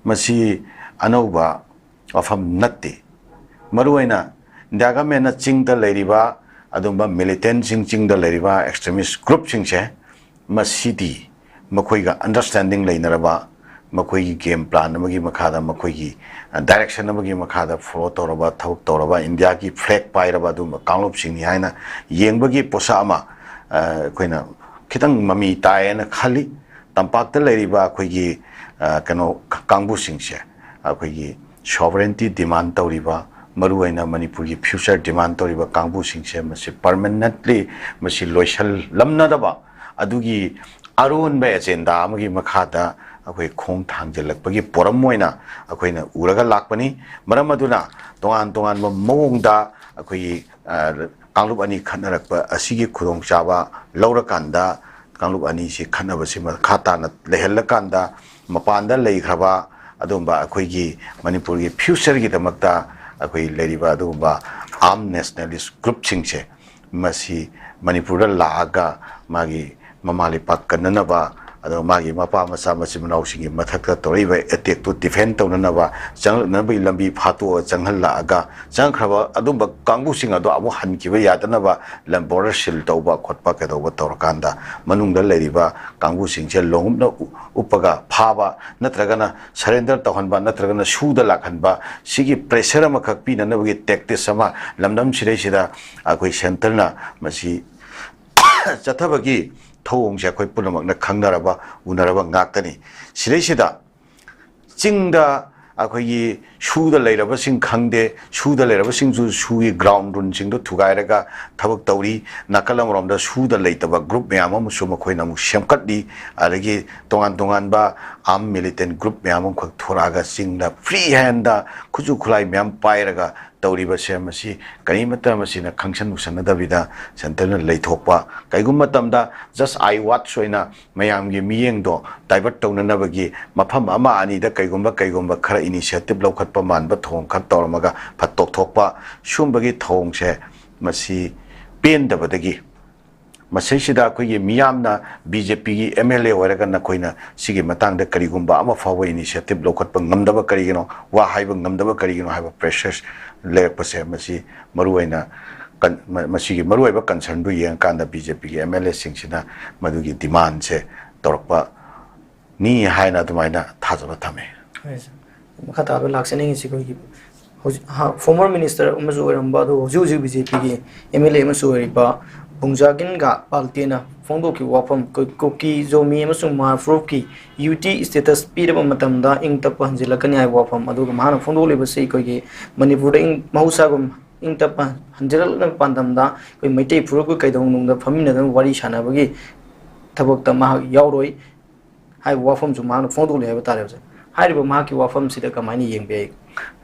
ꯃꯁꯤ ꯑꯅꯧꯕ ꯋꯥꯐꯝ ꯅꯠꯇꯦ꯫ ꯃꯔꯨꯑꯣꯏꯅ India government ꯅ ꯆꯤꯡꯗ ꯂꯩꯔꯤꯕ ꯑꯗꯨꯝꯕ militant ꯁꯤꯡ, ꯆꯤꯡꯗ ꯂꯩꯔꯤꯕ extremist group ꯁꯤꯡꯁꯦ, ꯃꯁꯤꯗꯤ ꯃꯈꯣꯏꯒ understanding ꯂꯩꯅꯔꯕ, ꯃꯈꯣꯏꯒꯤ game plan ꯑꯃꯒꯤ ꯃꯈꯥꯗ, ꯃꯈꯣꯏꯒꯤ, ꯑ, direction ꯑꯃꯒꯤ ꯃꯈꯥꯗ follow ꯇꯧꯔꯕ, ꯊꯕꯛ ꯇꯧꯔꯕ, ꯏꯟꯗꯤꯌꯥꯒꯤ flag ꯄꯥꯏꯔꯕ ꯑꯗꯨꯒꯨꯝꯕ ꯀꯥꯡꯂꯨꯞꯁꯤꯡꯅꯤ ꯍꯥꯏꯅ ꯌꯦꯡꯕꯒꯤ ꯄꯣꯠꯁꯛ ꯑꯃ, ꯑ, ꯑꯩꯈꯣꯏꯅ ꯈꯤꯇꯪ ꯃꯃꯤ ꯇꯥꯏꯌꯦꯅ ꯈꯜꯂꯤ꯫ ꯇꯝꯄꯥꯛꯇ ꯂꯩꯔꯤꯕ ꯑꯩꯈꯣꯏꯒꯤ, ꯑ, ꯀꯩꯅꯣ, ꯀꯥꯡꯕꯨꯁꯤꯡꯁꯦ, ꯑꯩꯈꯣꯏꯒꯤ sovereignty demand ꯇꯧꯔꯤꯕ, ꯃꯔꯨꯑꯣꯏꯅ ꯃꯅꯤꯄꯨꯔꯒꯤ future demand ꯇꯧꯔꯤꯕ ꯀꯥꯡꯕꯨꯁꯤꯡꯁꯦ, ꯃꯁꯤ permanently ꯃꯁꯤ ꯂꯣꯏꯁꯜꯂꯝꯅꯗꯕ ꯑꯗꯨꯒꯤ ꯑꯔꯣꯟꯕ agenda ꯑꯃꯒꯤ ꯃꯈꯥꯗ ꯑꯩꯈꯣꯏ ꯈꯣꯡ ꯊꯥꯡꯖꯤꯜꯂꯛꯄꯒꯤ ꯄꯣꯔꯝ ꯑꯣꯏꯅ ꯑꯩꯈꯣꯏꯅ ꯎꯔꯒ ꯂꯥꯛꯄꯅꯤ꯫ ꯃꯔꯝ ꯑꯗꯨꯅ ꯇꯣꯉꯥꯟ ꯇꯣꯉꯥꯟꯕ ꯃꯑꯣꯡꯗ ꯑꯩꯈꯣꯏꯒꯤ, ꯑ, ꯀꯥꯡꯂꯨꯞ ꯑꯅꯤ ꯈꯠꯅꯔꯛꯄ ꯑꯁꯤꯒꯤ ꯈꯨꯗꯣꯡꯆꯥꯕ ꯂꯧꯔꯀꯥꯟꯗ, ꯀꯥꯡꯂꯨꯞ ꯑꯅꯤꯁꯤ ꯈꯠꯅꯕꯁꯤ ꯃꯈꯥ ꯇꯥꯅ ꯂꯩꯍꯜꯂꯀꯥꯟꯗ, ꯃꯄꯥꯟꯗ ꯂꯩꯈ꯭ꯔꯕ ꯑꯗꯨꯒꯨꯝꯕ ꯑꯩꯈꯣꯏꯒꯤ ꯃꯅꯤꯄꯨꯔꯒꯤ future ꯒꯤꯗꯃꯛꯇ ꯑꯩꯈꯣꯏ ꯂꯩꯔꯤꯕ ꯑꯗꯨꯒꯨꯝꯕ armed nationalist group ꯁꯤꯡꯁꯦ, ꯃꯁꯤ ꯃꯅꯤꯄꯨꯔꯗ ꯂꯥꯛꯑꯒ ꯃꯥꯒꯤ ꯃꯃꯥ ꯂꯩꯄꯥꯛ ꯀꯟꯅꯅꯕ, ꯑꯗꯨꯒ ꯃꯥꯒꯤ ꯃꯄꯥ ꯃꯆꯥ ꯃꯆꯤꯟ ꯃꯅꯥꯎꯁꯤꯡꯒꯤ ꯃꯊꯛꯇ ꯇꯧꯔꯛꯏꯕ attack ꯇꯨ defend ꯇꯧꯅꯅꯕ, ꯆꯪꯂꯛꯅꯕꯒꯤ ꯂꯝꯕꯤ ꯐꯥꯠꯇꯣꯛꯑ ꯆꯪꯍꯜꯂꯛꯑꯒ, ꯆꯪꯈ꯭ꯔꯕ ꯑꯗꯨꯝꯕ ꯀꯥꯡꯕꯨꯁꯤꯡ ꯑꯗꯣ ꯑꯃꯨꯛ ꯍꯟꯈꯤꯕ ꯌꯥꯗꯅꯕ ꯂꯝ border seal ꯇꯧꯕ ꯈꯣꯠꯄ ꯀꯩꯗꯧꯕ ꯇꯧꯔꯀꯥꯟꯗ, ꯃꯅꯨꯡꯗ ꯂꯩꯔꯤꯕ ꯀꯥꯡꯕꯨꯁꯤꯡꯁꯦ ꯂꯣꯡꯎꯞꯅ ꯎ-, ꯎꯞꯄꯒ ꯐꯥꯕ, ꯅꯠꯇ꯭ꯔꯒꯅ surrender ꯇꯧꯍꯟꯕ, ꯅꯠꯇ꯭ꯔꯒꯅ ꯁꯨꯗ ꯂꯥꯛꯍꯟꯕ, ꯁꯤꯒꯤ pressure ꯑꯃꯈꯛ ꯄꯤꯅꯅꯕꯒꯤ tactics ꯑꯃ ꯂꯝꯗꯝ ꯁꯤꯗꯩꯁꯤꯗ ꯑꯩꯈꯣꯏ centre ꯅ ꯃꯁꯤ ꯆꯠꯊꯕꯒꯤ ꯊꯧꯑꯣꯡꯁꯦ ꯑꯩꯈꯣꯏ ꯄꯨꯝꯅꯃꯛꯅ ꯈꯪꯅꯔꯕ, ꯎꯅꯔꯕ ꯉꯥꯛꯇꯅꯤ꯫ ꯁꯤꯗꯩꯁꯤꯗ ꯆꯤꯡꯗ ꯑꯩꯈꯣꯏꯒꯤ ꯁꯨꯗ ꯂꯩꯔꯕꯁꯤꯡ ꯈꯪꯗꯦ, ꯁꯨꯗ ꯂꯩꯔꯕꯁꯤꯡꯁꯨ ꯁꯨꯒꯤ ground ruleꯁꯤꯡꯗꯣ ꯊꯨꯒꯥꯏꯔꯒ ꯊꯕꯛ ꯇꯧꯔꯤ꯫ ꯅꯥꯀꯜ ꯑꯃꯔꯣꯝꯗ ꯁꯨꯗ ꯂꯩꯇꯕ group ꯃꯌꯥꯝ ꯑꯃꯁꯨ ꯃꯈꯣꯏꯅ ꯑꯃꯨꯛ ꯁꯦꯝꯒꯠꯂꯤ꯫ ꯑꯗꯒꯤ ꯇꯣꯉꯥꯟ ꯇꯣꯉꯥꯟꯕ armed militant group ꯃꯌꯥꯝ ꯑꯃꯈꯛ ꯊꯣꯔꯛꯑꯒ ꯆꯤꯡꯗ free handꯗ ꯈꯨꯠꯁꯨ ꯈꯨꯠꯂꯥꯏ ꯃꯌꯥꯝ ꯄꯥꯏꯔꯒ ꯇꯧꯔꯤꯕꯁꯦ, ꯃꯁꯤ ꯀꯔꯤꯃꯠꯇ ꯃꯁꯤꯅ ꯈꯪꯁꯟ ꯎꯁꯟꯅꯗꯕꯤꯗ centreꯅ ꯂꯩꯊꯣꯛꯄ, ꯀꯩꯒꯨꯝꯕ ꯃꯇꯝꯗ just eye watch ꯑꯣꯏꯅ ꯃꯌꯥꯝꯒꯤ ꯃꯤꯠꯌꯦꯡꯗꯣ divert ꯇꯧꯅꯅꯕꯒꯤ ꯃꯐꯝ ꯑꯃ ꯑꯅꯤꯗ ꯀꯩꯒꯨꯝꯕ, ꯀꯩꯒꯨꯝꯕ ꯈꯔ initiative ꯂꯧꯈꯠꯄ ꯃꯥꯟꯕ ꯊꯧꯑꯣꯡ ꯈꯔ ꯇꯧꯔꯝꯃꯒ ꯐꯠ ꯇꯣꯛꯊꯣꯛꯄ, ꯁꯤꯒꯨꯝꯕꯒꯤ ꯊꯧꯑꯣꯡꯁꯦ ꯃꯁꯤ ꯄꯦꯟꯗꯕꯗꯒꯤ, ꯃꯁꯤꯁꯤꯗ ꯑꯩꯈꯣꯏꯒꯤ ꯃꯤꯌꯥꯝꯅ BJPꯒꯤ MLA ꯑꯣꯏꯔꯒ ꯅꯈꯣꯏꯅ ꯁꯤꯒꯤ ꯃꯇꯥꯡꯗ ꯀꯔꯤꯒꯨꯝꯕ ꯑꯃ ꯐꯥꯎꯕ initiative ꯂꯧꯈꯠꯄ ꯉꯝꯗꯕ ꯀꯔꯤꯒꯤꯅꯣ, ꯋꯥ ꯍꯥꯏꯕ ꯉꯝꯗꯕ ꯀꯔꯤꯒꯤꯅꯣ ꯍꯥꯏꯕ pressure ꯂꯩꯔꯛꯄꯁꯦ, ꯃꯁꯤ ꯃꯔꯨꯑꯣꯏꯅ ꯀꯟ-, ꯃ-, ꯃꯁꯤꯒꯤ ꯃꯔꯨꯑꯣꯏꯕ concernꯗꯨ ꯌꯦꯡꯉꯀꯥꯟꯗ BJPꯒꯤ MLAꯁꯤꯡꯁꯤꯅ ꯃꯗꯨꯒꯤ demandꯁꯦ ꯇꯧꯔꯛꯄꯅꯤ ꯍꯥꯏꯅ ꯑꯗꯨꯃꯥꯏꯅ ꯊꯥꯖꯕ ꯊꯝꯃꯤ꯫ ꯍꯣꯏ, sir꯫ ꯃꯈꯥ ꯇꯥꯕ ꯂꯥꯛꯆꯅꯤꯡꯉꯤꯁꯤ ꯑꯩꯈꯣꯏꯒꯤ ꯍꯧꯖꯤꯛ, ꯍꯥ, former minister ꯑꯃꯁꯨ ꯑꯣꯏꯔꯝꯕ, ꯑꯗꯨ ꯍꯧꯖꯤꯛ ꯍꯧꯖꯤꯛ BJPꯒꯤ MLA ꯑꯃꯁꯨ ꯑꯣꯏꯔꯤꯕ ꯕꯨꯡꯖꯥꯒꯤꯟꯒ ꯄꯥꯜꯇꯦꯅ ꯐꯣꯡꯗꯣꯛꯈꯤꯕ ꯋꯥꯐꯝ, ꯑꯩꯈꯣꯏ ꯀꯨꯀꯤ, ꯖꯣꯃꯤ ꯑꯃꯁꯨꯡ ꯃꯥꯔ ꯐꯨꯔꯨꯞꯀꯤ UT status ꯄꯤꯔꯕ ꯃꯇꯝꯗ ꯏꯪ ꯇꯞꯄ ꯍꯟꯖꯤꯜꯂꯛꯀꯅꯤ ꯍꯥꯏꯕ ꯋꯥꯐꯝ, ꯑꯗꯨꯒ ꯃꯍꯥꯛꯅ ꯐꯣꯡꯗꯣꯛꯂꯤꯕꯁꯤ ꯑꯩꯈꯣꯏꯒꯤ ꯃꯅꯤꯄꯨꯔꯗ ꯏꯪ, ꯃꯍꯧꯁꯥꯒꯨꯝ ꯏꯪ ꯇꯞꯄ ꯍꯟꯖꯤꯜꯂꯛꯅꯕ ꯄꯥꯟꯗꯝꯗ ꯑꯩꯈꯣꯏ ꯃꯩꯇꯩ ꯐꯨꯔꯨꯞꯀ ꯀꯩꯗꯧꯅꯨꯡꯗ ꯐꯝꯃꯤꯟꯅꯗꯨꯅ ꯋꯥꯔꯤ ꯁꯥꯟꯅꯕꯒꯤ ꯊꯕꯛꯇ ꯃꯍꯥꯛ ꯌꯥꯎꯔꯣꯏ ꯍꯥꯏꯕ ꯋꯥꯐꯝꯁꯨ ꯃꯍꯥꯛꯅ ꯐꯣꯡꯗꯣꯛꯂꯤ ꯍꯥꯏꯕ ꯇꯥꯔꯦ꯫ ꯍꯧꯖꯤꯛ ꯍꯥꯏꯔꯤꯕ ꯃꯍꯥꯛꯀꯤ ꯋꯥꯐꯝꯁꯤꯗ ꯀꯃꯥꯏꯅ ꯌꯦꯡꯕ ꯌꯥꯏ?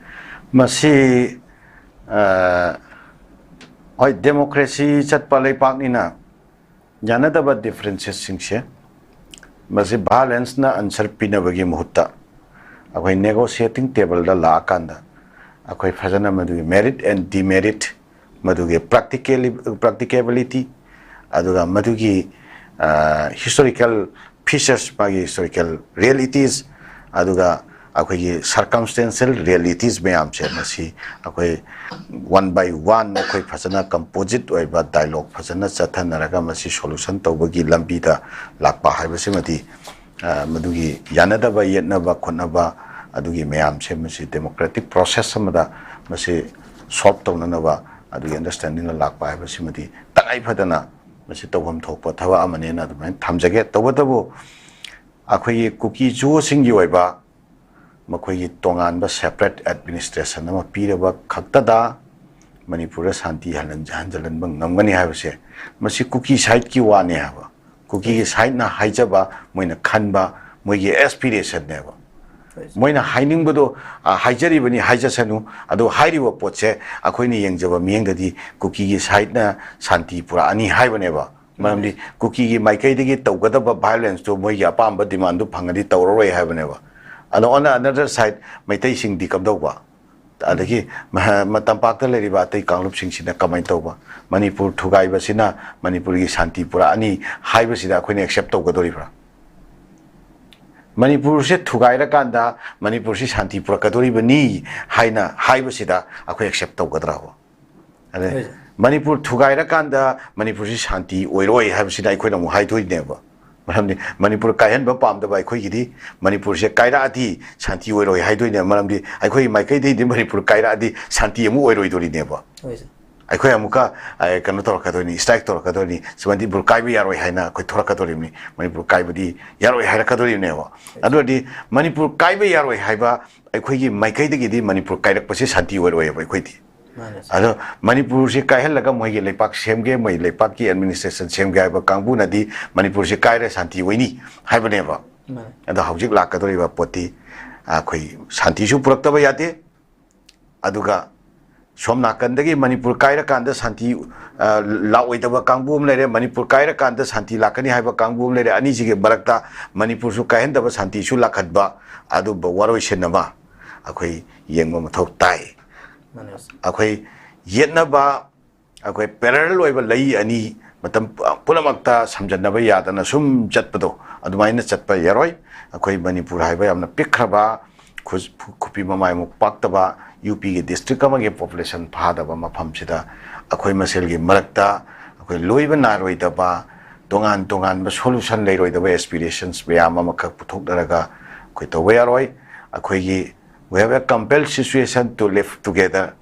ꯃꯁꯤ, ꯑ, ꯍꯣꯏ, democracy ꯆꯠꯄ ꯂꯩꯄꯥꯛꯅꯤꯅ ꯌꯥꯅꯗꯕ differences ꯁꯤꯡꯁꯦ, ꯃꯁꯤ violence ꯅ answer ꯄꯤꯅꯕꯒꯤ ꯃꯍꯨꯠꯇ ꯑꯩꯈꯣꯏ negotiating table ꯗ ꯂꯥꯛꯑꯀꯥꯟꯗ ꯑꯩꯈꯣꯏ ꯐꯖꯅ ꯃꯗꯨꯒꯤ merit and demerit, ꯃꯗꯨꯒꯤ practically, practicability, ꯑꯗꯨꯒ ꯃꯗꯨꯒꯤ, ꯑ, historical features, ꯃꯥꯒꯤ historical realities, ꯑꯗꯨꯒ ꯑꯩꯈꯣꯏꯒꯤ circumstantial realities ꯃꯌꯥꯝꯁꯦ, ꯃꯁꯤ ꯑꯩꯈꯣꯏ one by one ꯑꯩꯈꯣꯏ ꯐꯖꯅ composite ꯑꯣꯏꯕ dialogue ꯐꯖꯅ ꯆꯠꯊꯅꯔꯒ ꯃꯁꯤ solution ꯇꯧꯕꯒꯤ ꯂꯝꯕꯤꯗ ꯂꯥꯛꯄ ꯍꯥꯏꯕꯁꯤꯃꯗꯤ, ꯑ, ꯃꯗꯨꯒꯤ ꯌꯥꯅꯗꯕ ꯌꯦꯠꯅꯕ ꯈꯣꯠꯅꯕ ꯑꯗꯨꯒꯤ ꯃꯌꯥꯝꯁꯦ ꯃꯁꯤ democratic process ꯑꯃꯗ ꯃꯁꯤ solve ꯇꯧꯅꯅꯕ ꯑꯗꯨꯒꯤ understanding ꯗ ꯂꯥꯛꯄ ꯍꯥꯏꯕꯁꯤꯃꯗꯤ ꯇꯉꯥꯏ ꯐꯗꯅ ꯃꯁꯤ ꯇꯧꯐꯝ ꯊꯣꯛꯄ ꯊꯕꯛ ꯑꯃꯅꯦꯅ ꯑꯗꯨꯃꯥꯏꯅ ꯊꯝꯖꯒꯦ꯫ ꯇꯧꯕꯇꯕꯨ ꯑꯩꯈꯣꯏꯒꯤ ꯀꯨꯀꯤ ꯖꯨꯁꯤꯡꯒꯤ ꯑꯣꯏꯕ ꯃꯈꯣꯏꯒꯤ ꯇꯣꯉꯥꯟꯕ separate administration ꯑꯃ ꯄꯤꯔꯕ ꯈꯛꯇꯗ ꯃꯅꯤꯄꯨꯔꯗ ꯁꯥꯟꯇꯤ ꯍꯟꯍꯟ-, ꯍꯟꯖꯤꯜꯍꯟꯕ ꯉꯝꯒꯅꯤ ꯍꯥꯏꯕꯁꯦ, ꯃꯁꯤ ꯀꯨꯀꯤ ꯁꯥꯏꯠꯀꯤ ꯋꯥꯅꯦ ꯍꯥꯏꯕ, ꯀꯨꯀꯤꯒꯤ ꯁꯥꯏꯠꯅ ꯍꯥꯏꯖꯕ, ꯃꯣꯏꯅ ꯈꯟꯕ, ꯃꯣꯏꯒꯤ ꯑꯦꯁꯄꯤꯔꯦꯁꯟꯅꯦꯕ꯫ ꯃꯣꯏꯅ ꯍꯥꯏꯅꯤꯡꯕꯗꯣ, ꯑ, ꯍꯥꯏꯖꯔꯤꯕꯅꯤ, ꯍꯥꯏꯖꯁꯅꯨ꯫ ꯑꯗꯣ ꯍꯥꯏꯔꯤꯕ ꯄꯣꯠꯁꯦ ꯑꯩꯈꯣꯏꯅ ꯌꯦꯡꯖꯕ ꯃꯤꯠꯌꯦꯡꯗꯗꯤ ꯀꯨꯀꯤꯒꯤ ꯁꯥꯏꯠꯅ ꯁꯥꯟꯇꯤ ꯄꯨꯔꯛꯑꯅꯤ ꯍꯥꯏꯕꯅꯦꯕ꯫ ꯃꯔꯝꯗꯤ ꯀꯨꯀꯤꯒꯤ ꯃꯥꯏꯀꯩꯗꯒꯤ ꯇꯧꯒꯗꯕ ꯚꯥꯏꯑꯣꯂꯦꯟꯁꯇꯣ ꯃꯣꯏꯒꯤ ꯑꯄꯥꯝꯕ ꯗꯤꯃꯥꯟꯗꯨ ꯐꯪꯉꯗꯤ ꯇꯧꯔꯔꯣꯏ ꯍꯥꯏꯕꯅꯦꯕ꯫ ꯑꯗꯣ on the another side, ꯃꯩꯇꯩꯁꯤꯡꯗꯤ ꯀꯝꯗꯧꯕ? ꯑꯗꯒꯤ ꯃ-, ꯃ-, ꯇꯝꯄꯥꯛꯇ ꯂꯩꯔꯤꯕ ꯑꯇꯩ ꯀꯥꯡꯂꯨꯞꯁꯤꯡꯁꯤꯅ ꯀꯃꯥꯏꯅ ꯇꯧꯕ? ꯃꯅꯤꯄꯨꯔ ꯊꯨꯒꯥꯏꯕꯁꯤꯅ ꯃꯅꯤꯄꯨꯔꯒꯤ ꯁꯥꯟꯇꯤ ꯄꯨꯔꯛꯑꯅꯤ ꯍꯥꯏꯕꯁꯤꯗ ꯑꯩꯈꯣꯏꯅ ꯑꯦꯛꯁꯦꯞ ꯇꯧꯒꯗꯧꯔꯤꯕ꯭ꯔꯥ? ꯃꯅꯤꯄꯨꯔꯁꯦ ꯊꯨꯒꯥꯏꯔꯀꯥꯟꯗ ꯃꯅꯤꯄꯨꯔꯁꯤ ꯁꯥꯟꯇꯤ ꯄꯨꯔꯛꯀꯗꯧꯔꯤꯕꯅꯤ ꯍꯥꯏꯅ ꯍꯥꯏꯕꯁꯤꯗ ꯑꯩꯈꯣꯏ ꯑꯦꯛꯁꯦꯞ ꯇꯧꯒꯗ꯭ꯔꯥꯕ? ꯑꯗꯩ ꯍꯣꯏ, ꯁꯔ꯫ ꯃꯅꯤꯄꯨꯔ ꯊꯨꯒꯥꯏꯔꯀꯥꯟꯗ ꯃꯅꯤꯄꯨꯔꯁꯤ ꯁꯥꯟꯇꯤ ꯑꯣꯏꯔꯣꯏ ꯍꯥꯏꯕꯁꯤꯗ ꯑꯩꯈꯣꯏꯅ ꯑꯃꯨꯛ ꯍꯥꯏꯗꯣꯏꯅꯦꯕ꯫ ꯃꯔꯝꯗꯤ ꯃꯅꯤꯄꯨꯔ ꯀꯥꯏꯍꯟꯕ ꯄꯥꯝꯗꯕ ꯑꯩꯈꯣꯏꯒꯤꯗꯤ ꯃꯅꯤꯄꯨꯔꯁꯦ ꯀꯥꯏꯔꯛꯑꯗꯤ ꯁꯥꯟꯇꯤ ꯑꯣꯏꯔꯣꯏ ꯍꯥꯏꯗꯣꯏꯅꯦꯕ꯫ ꯃꯔꯝꯗꯤ ꯑꯩꯈꯣꯏꯒꯤ ꯃꯥꯏꯀꯩꯗꯒꯤꯗꯤ ꯃꯅꯤꯄꯨꯔ ꯀꯥꯏꯔꯛꯑꯗꯤ ꯁꯥꯟꯇꯤ ꯑꯃꯨꯛ ꯑꯣꯏꯔꯣꯏꯗꯣꯔꯤꯅꯦꯕ꯫ ꯍꯣꯏ, ꯁꯔ꯫ ꯑꯩꯈꯣꯏ ꯑꯃꯨꯛꯀ, ꯑ, ꯀꯩꯅꯣ ꯇꯧꯔꯛꯀꯗꯣꯏꯅꯤ, ꯁ꯭ꯇ꯭ꯔꯥꯏꯛ ꯇꯧꯔꯛꯀꯗꯣꯏꯅꯤ꯫ ꯁꯤ ꯃꯅꯤꯄꯨꯔ ꯀꯥꯏꯕ ꯌꯥꯔꯣꯏ ꯍꯥꯏꯅ ꯑꯩꯈꯣꯏ ꯊꯣꯔꯛꯀꯗꯣꯔꯤꯕꯅꯤ꯫ ꯃꯅꯤꯄꯨꯔ ꯀꯥꯏꯕꯗꯤ ꯌꯥꯔꯣꯏ ꯍꯥꯏꯔꯛꯀꯗꯣꯔꯤꯕꯅꯦꯕ꯫ ꯑꯗꯨ ꯑꯣꯏꯔꯗꯤ ꯃꯅꯤꯄꯨꯔ ꯀꯥꯏꯕ ꯌꯥꯔꯣꯏ ꯍꯥꯏꯕ ꯑꯩꯈꯣꯏꯒꯤ ꯃꯥꯏꯀꯩꯗꯒꯤꯗꯤ ꯃꯅꯤꯄꯨꯔ ꯀꯥꯏꯔꯛꯄꯁꯤ ꯁꯥꯟꯇꯤ ꯑꯣꯏꯔꯣꯏꯕ ꯑꯩꯈꯣꯏꯗꯤ꯫ ꯃꯥꯅꯦ, ꯁꯔ꯫ ꯑꯗꯣ ꯃꯅꯤꯄꯨꯔꯁꯤ ꯀꯥꯏꯍꯜꯂꯒ ꯃꯣꯏꯒꯤ ꯂꯩꯄꯥꯛ ꯁꯦꯝꯒꯦ, ꯃꯣꯏ ꯂꯩꯄꯥꯛꯀꯤ ꯑꯦꯗꯃꯤꯅꯤꯁꯇ꯭ꯔꯦꯁꯟ ꯁꯦꯝꯒꯦ ꯍꯥꯏꯕ ꯀꯥꯡꯕꯨꯅꯗꯤ ꯃꯅꯤꯄꯨꯔꯁꯤ ꯀꯥꯏꯔ ꯁꯥꯟꯇꯤ ꯑꯣꯏꯅꯤ ꯍꯥꯏꯕꯅꯦꯕ꯫ ꯃꯥꯅꯦ꯫ ꯑꯗꯣ ꯍꯧꯖꯤꯛ ꯂꯥꯛꯀꯗꯧꯔꯤꯕ ꯄꯣꯠꯇꯤ ꯑꯩꯈꯣꯏ ꯁꯥꯟꯇꯤꯁꯨ ꯄꯨꯔꯛꯇꯕ ꯌꯥꯗꯦ, ꯑꯗꯨꯒ ꯁꯣꯝ ꯅꯥꯀꯟꯗꯒꯤ ꯃꯅꯤꯄꯨꯔ ꯀꯥꯏꯔꯀꯥꯟꯗ ꯁꯥꯟꯇꯤ, ꯑ, ꯂꯥꯛꯑꯣꯏꯗꯕ ꯀꯥꯡꯕꯨ ꯑꯃ ꯂꯩꯔꯦ, ꯃꯅꯤꯄꯨꯔ ꯀꯥꯏꯔꯀꯥꯟꯗ ꯁꯥꯟꯇꯤ ꯂꯥꯛꯀꯅꯤ ꯍꯥꯏꯕ ꯀꯥꯡꯕꯨ ꯑꯃ ꯂꯩꯔꯦ꯫ ꯑꯅꯤꯁꯤꯒꯤ ꯃꯔꯛꯇ ꯃꯅꯤꯄꯨꯔꯁꯨ ꯀꯥꯏꯍꯟꯗꯕ ꯁꯥꯟꯇꯤꯁꯨ ꯂꯥꯛꯍꯟꯕ, ꯑꯗꯨꯝꯕ ꯋꯥꯔꯣꯏꯁꯤꯟ ꯑꯃ ꯑꯩꯈꯣꯏ ꯌꯦꯡꯕ ꯃꯊꯧ ꯇꯥꯏ꯫ ꯃꯥꯅꯦ, ꯁꯔ꯫ ꯑꯩꯈꯣꯏ ꯌꯦꯠꯅꯕ, ꯑꯩꯈꯣꯏ ꯄꯦꯔꯦꯂꯦꯜ ꯑꯣꯏꯕ ꯂꯩ ꯑꯅꯤ ꯃꯇꯝ ꯄꯨꯝꯅꯃꯛꯇ ꯁꯝꯖꯟꯅꯕ ꯌꯥꯗꯅ ꯁꯨꯝ ꯆꯠꯄꯗꯣ, ꯑꯗꯨꯃꯥꯏꯅ ꯆꯠꯄ ꯌꯥꯔꯣꯏ꯫ ꯑꯩꯈꯣꯏ ꯃꯅꯤꯄꯨꯔ ꯍꯥꯏꯕ ꯌꯥꯝꯅ ꯄꯤꯛꯈ꯭ꯔꯕ, ꯈꯨ-, ꯈꯨꯄꯤ ꯃꯃꯥꯏꯃꯨꯛ ꯄꯥꯛꯇꯕ ꯌꯨ ꯄꯤꯒꯤ ꯗꯤꯁꯇ꯭ꯔꯤꯛ ꯑꯃꯒꯤ ꯄꯣꯄꯨꯂꯦꯁꯟ ꯐꯥꯗꯕ ꯃꯐꯝꯁꯤꯗ ꯑꯩꯈꯣꯏ ꯃꯁꯦꯜꯒꯤ ꯃꯔꯛꯇ ꯑꯩꯈꯣꯏ ꯂꯣꯏꯕ ꯅꯥꯏꯔꯣꯏꯗꯕ, ꯇꯣꯉꯥꯟ ꯇꯣꯉꯥꯟꯕ ꯁꯣꯂꯨꯁꯟ ꯂꯩꯔꯣꯏꯗꯕ ꯑꯦꯁꯄꯤꯔꯦꯁꯟꯁ ꯃꯌꯥꯝ ꯑꯃꯈꯛ ꯄꯨꯊꯣꯛꯅꯔꯒ ꯑꯩꯈꯣꯏ ꯇꯧꯕ ꯌꯥꯔꯣꯏ꯫ ꯑꯩꯈꯣꯏꯒꯤ, we have a compelled situation to live together꯫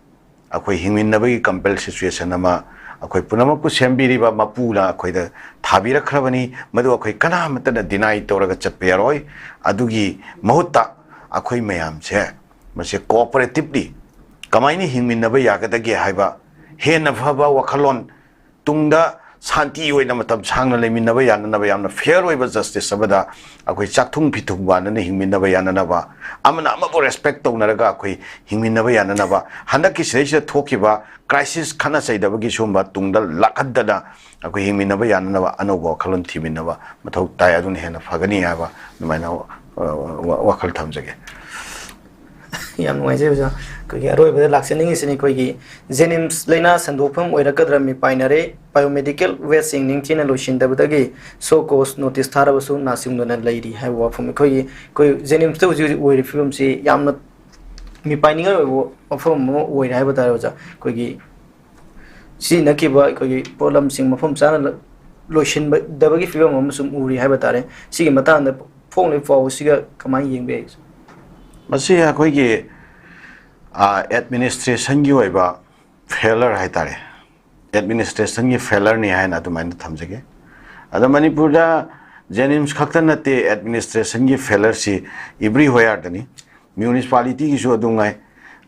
ꯑꯩꯈꯣꯏ ꯍꯤꯡꯃꯤꯟꯅꯕꯒꯤ ꯀꯝꯄꯦꯜ ꯁꯤꯆꯨꯋꯦꯁꯟ ꯑꯃ ꯑꯩꯈꯣꯏ ꯄꯨꯝꯅꯃꯛꯄꯨ ꯁꯦꯝꯕꯤꯔꯤꯕ ꯃꯄꯨꯅ ꯑꯩꯈꯣꯏꯗ ꯊꯥꯕꯤꯔꯛꯈ꯭ꯔꯕꯅꯤ꯫ ꯃꯗꯨ ꯑꯩꯈꯣꯏ ꯀꯅꯥꯃꯠꯇꯅ deny ꯇꯧꯔꯒ ꯆꯠꯄ ꯌꯥꯔꯣꯏ꯫ ꯑꯗꯨꯒꯤ ꯃꯍꯨꯠꯇ ꯑꯩꯈꯣꯏ ꯃꯌꯥꯝꯁꯦ ꯃꯁꯤ cooperatively ꯀꯃꯥꯏꯅ ꯍꯤꯡꯃꯤꯟꯅꯕ ꯌꯥꯒꯗꯒꯦ ꯍꯥꯏꯕ ꯍꯦꯟꯅ ꯐꯕ ꯋꯥꯈꯜꯂꯣꯟ, ꯇꯨꯡꯗ ꯁꯥꯟꯇꯤ ꯑꯣꯏꯅ ꯃꯇꯝ ꯁꯥꯡꯅ ꯂꯩꯃꯤꯟꯅꯕ ꯌꯥꯅꯅꯕ, ꯌꯥꯝꯅ fair ꯑꯣꯏꯕ justice ꯑꯃꯗ ꯑꯩꯈꯣꯏ ꯆꯥꯛꯊꯨꯡ ꯐꯤꯊꯨꯡ ꯃꯥꯟꯅꯅ ꯍꯤꯡꯃꯤꯟꯅꯕ ꯌꯥꯅꯅꯕ, ꯑꯃꯅ ꯑꯃꯕꯨ respect ꯇꯧꯅꯔꯒ ꯑꯩꯈꯣꯏ ꯍꯤꯡꯃꯤꯟꯅꯕ ꯌꯥꯅꯅꯕ, ꯍꯟꯗꯛꯀꯤ ꯁꯤꯗꯩꯁꯤꯗ ꯊꯣꯛꯈꯤꯕ crisis, ꯈꯠꯅ ꯆꯩꯗꯕꯒꯤ ꯁꯤꯒꯨꯝꯕ ꯇꯨꯡꯗ ꯂꯥꯛꯍꯟꯗꯅ ꯑꯩꯈꯣꯏ ꯍꯤꯡꯃꯤꯟꯅꯕ ꯌꯥꯅꯅꯕ ꯑꯅꯧꯕ ꯋꯥꯈꯜꯂꯣꯟ ꯊꯤꯃꯤꯟꯅꯕ ꯃꯊꯧ ꯇꯥꯏ꯫ ꯑꯗꯨꯅ ꯍꯦꯟꯅ ꯐꯒꯅꯤ ꯍꯥꯏꯕ ꯑꯗꯨꯃꯥꯏꯅ, ꯑ, ꯋꯥ-, ꯋꯥꯈꯜ ꯊꯝꯖꯒꯦ꯫ ꯌꯥꯝ ꯅꯨꯡꯉꯥꯏꯖꯩ ꯑꯣꯖꯥ꯫ ꯑꯩꯈꯣꯏꯒꯤ ꯑꯔꯣꯏꯕꯗ ꯂꯥꯛꯆꯅꯤꯡꯉꯤꯁꯤꯅ, ꯑꯩꯈꯣꯏꯒꯤ JNIMS ꯂꯩꯅꯥ ꯁꯟꯗꯣꯛꯐꯝ ꯑꯣꯏꯔꯛꯀꯗ꯭ꯔꯥ ꯃꯤꯄꯥꯏꯅꯔꯦ, biomedical waste ꯁꯤꯡ ꯅꯤꯡꯊꯤꯅ ꯂꯣꯏꯁꯤꯟꯗꯕꯗꯒꯤ show cause notice ꯊꯥꯔꯕꯁꯨ ꯅꯥꯆꯨꯡꯗꯅ ꯂꯩꯔꯤ ꯍꯥꯏꯕ ꯋꯥꯐꯝ꯫ ꯑꯩꯈꯣꯏꯒꯤ, ꯑꯩꯈꯣꯏ JNIMSꯇ ꯍꯧꯖꯤꯛ ꯍꯧꯖꯤꯛ ꯑꯣꯏꯔꯤꯕ ꯐꯤꯕꯝꯁꯤ ꯌꯥꯝꯅ ꯃꯤꯄꯥꯏꯅꯤꯡꯉꯥꯏ ꯑꯣꯏꯕ ꯋꯥꯐꯝ ꯑꯃ ꯑꯣꯏꯔꯦ ꯍꯥꯏꯕ ꯇꯥꯔꯦ ꯑꯣꯖꯥ꯫ ꯑꯩꯈꯣꯏꯒꯤ ꯁꯤꯖꯤꯟꯅꯈꯤꯕ ꯑꯩꯈꯣꯏꯒꯤ ꯄꯣꯠꯂꯝꯁꯤꯡ ꯃꯐꯝ ꯆꯥꯅ ꯂ-, ꯂꯣꯏꯁꯤꯟꯕꯗꯕꯒꯤ ꯐꯤꯕꯝ ꯑꯃ ꯁꯨꯝ ꯎꯔꯤ ꯍꯥꯏꯕ ꯇꯥꯔꯦ꯫ ꯁꯤꯒꯤ ꯃꯇꯥꯡꯗ ꯐꯣꯡꯂꯤꯕ ꯄꯥꯎꯁꯤꯒ ꯀꯃꯥꯏꯅ ꯌꯦꯡꯕ ꯌꯥꯏ? ꯃꯁꯤ ꯑꯩꯈꯣꯏꯒꯤ, ꯑ, administrationꯒꯤ ꯑꯣꯏꯕ failure ꯍꯥꯏ ꯇꯥꯔꯦ꯫ Administrationꯒꯤ failureꯅꯤ ꯍꯥꯏꯅ ꯑꯗꯨꯃꯥꯏꯅ ꯊꯝꯖꯒꯦ꯫ ꯑꯗꯣ ꯃꯅꯤꯄꯨꯔꯗ JNIMS ꯈꯛꯇ ꯅꯠꯇꯦ, administrationꯒꯤ failureꯁꯤ everywhereꯗꯅꯤ꯫ Municipalityꯒꯤꯁꯨ ꯑꯗꯨ ꯉꯥꯏ꯫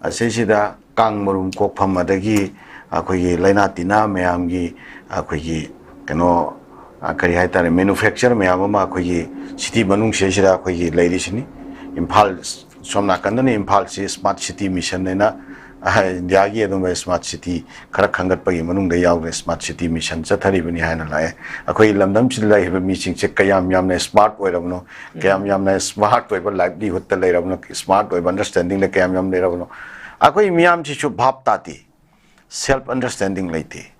ꯑꯁꯤꯁꯤꯗ ꯀꯥꯡ ꯃꯔꯨꯝ ꯀꯣꯛꯐꯝ, ꯑꯗꯒꯤ ꯑꯩꯈꯣꯏꯒꯤ ꯂꯥꯏꯅꯥ ꯇꯤꯟꯅꯥ ꯃꯌꯥꯝꯒꯤ ꯑꯩꯈꯣꯏꯒꯤ ꯀꯩꯅꯣ, ꯑ, ꯀꯔꯤ ꯍꯥꯏ ꯇꯥꯔꯦ, manufacture ꯃꯌꯥꯝ ꯑꯃ ꯑꯩꯈꯣꯏꯒꯤ city ꯃꯅꯨꯡꯁꯤꯗꯩꯁꯤꯗ ꯑꯩꯈꯣꯏꯒꯤ ꯂꯩꯔꯤꯁꯤꯅꯤ꯫ ꯏꯝꯐꯥꯜ, ꯁꯣꯝ ꯅꯥꯀꯟꯗꯅ ꯏꯝꯐꯥꯜꯁꯤ smart city mission ꯍꯥꯏꯅ, ꯑ, ꯏꯟꯗꯤꯌꯥꯒꯤ ꯑꯗꯨꯝꯕ smart city ꯈꯔ ꯈꯟꯒꯠꯄꯒꯤ ꯃꯅꯨꯡꯗ ꯌꯥꯎꯔꯦ, smart city mission ꯆꯠꯊꯔꯤꯕꯅꯤ ꯍꯥꯏꯅ ꯂꯥꯛꯑꯦ꯫ ꯑꯩꯈꯣꯏꯒꯤ ꯂꯝꯗꯝꯁꯤꯗ ꯂꯩꯔꯤꯕ ꯃꯤꯁꯤꯡꯁꯦ ꯀꯌꯥꯝ ꯌꯥꯝꯅ smart ꯑꯣꯏꯔꯕꯅꯣ, ꯀꯌꯥꯝ ꯌꯥꯝꯅ smart ꯑꯣꯏꯕ livelihoodꯇ ꯂꯩꯔꯕꯅꯣ, smart ꯑꯣꯏꯕ understandingꯗ ꯀꯌꯥꯝ ꯌꯥꯝ ꯂꯩꯔꯕꯅꯣ, ꯑꯩꯈꯣꯏ ꯃꯤꯌꯥꯝꯁꯤꯁꯨ ꯚꯥꯞ ꯇꯥꯗꯦ, self understanding ꯂꯩꯇꯦ꯫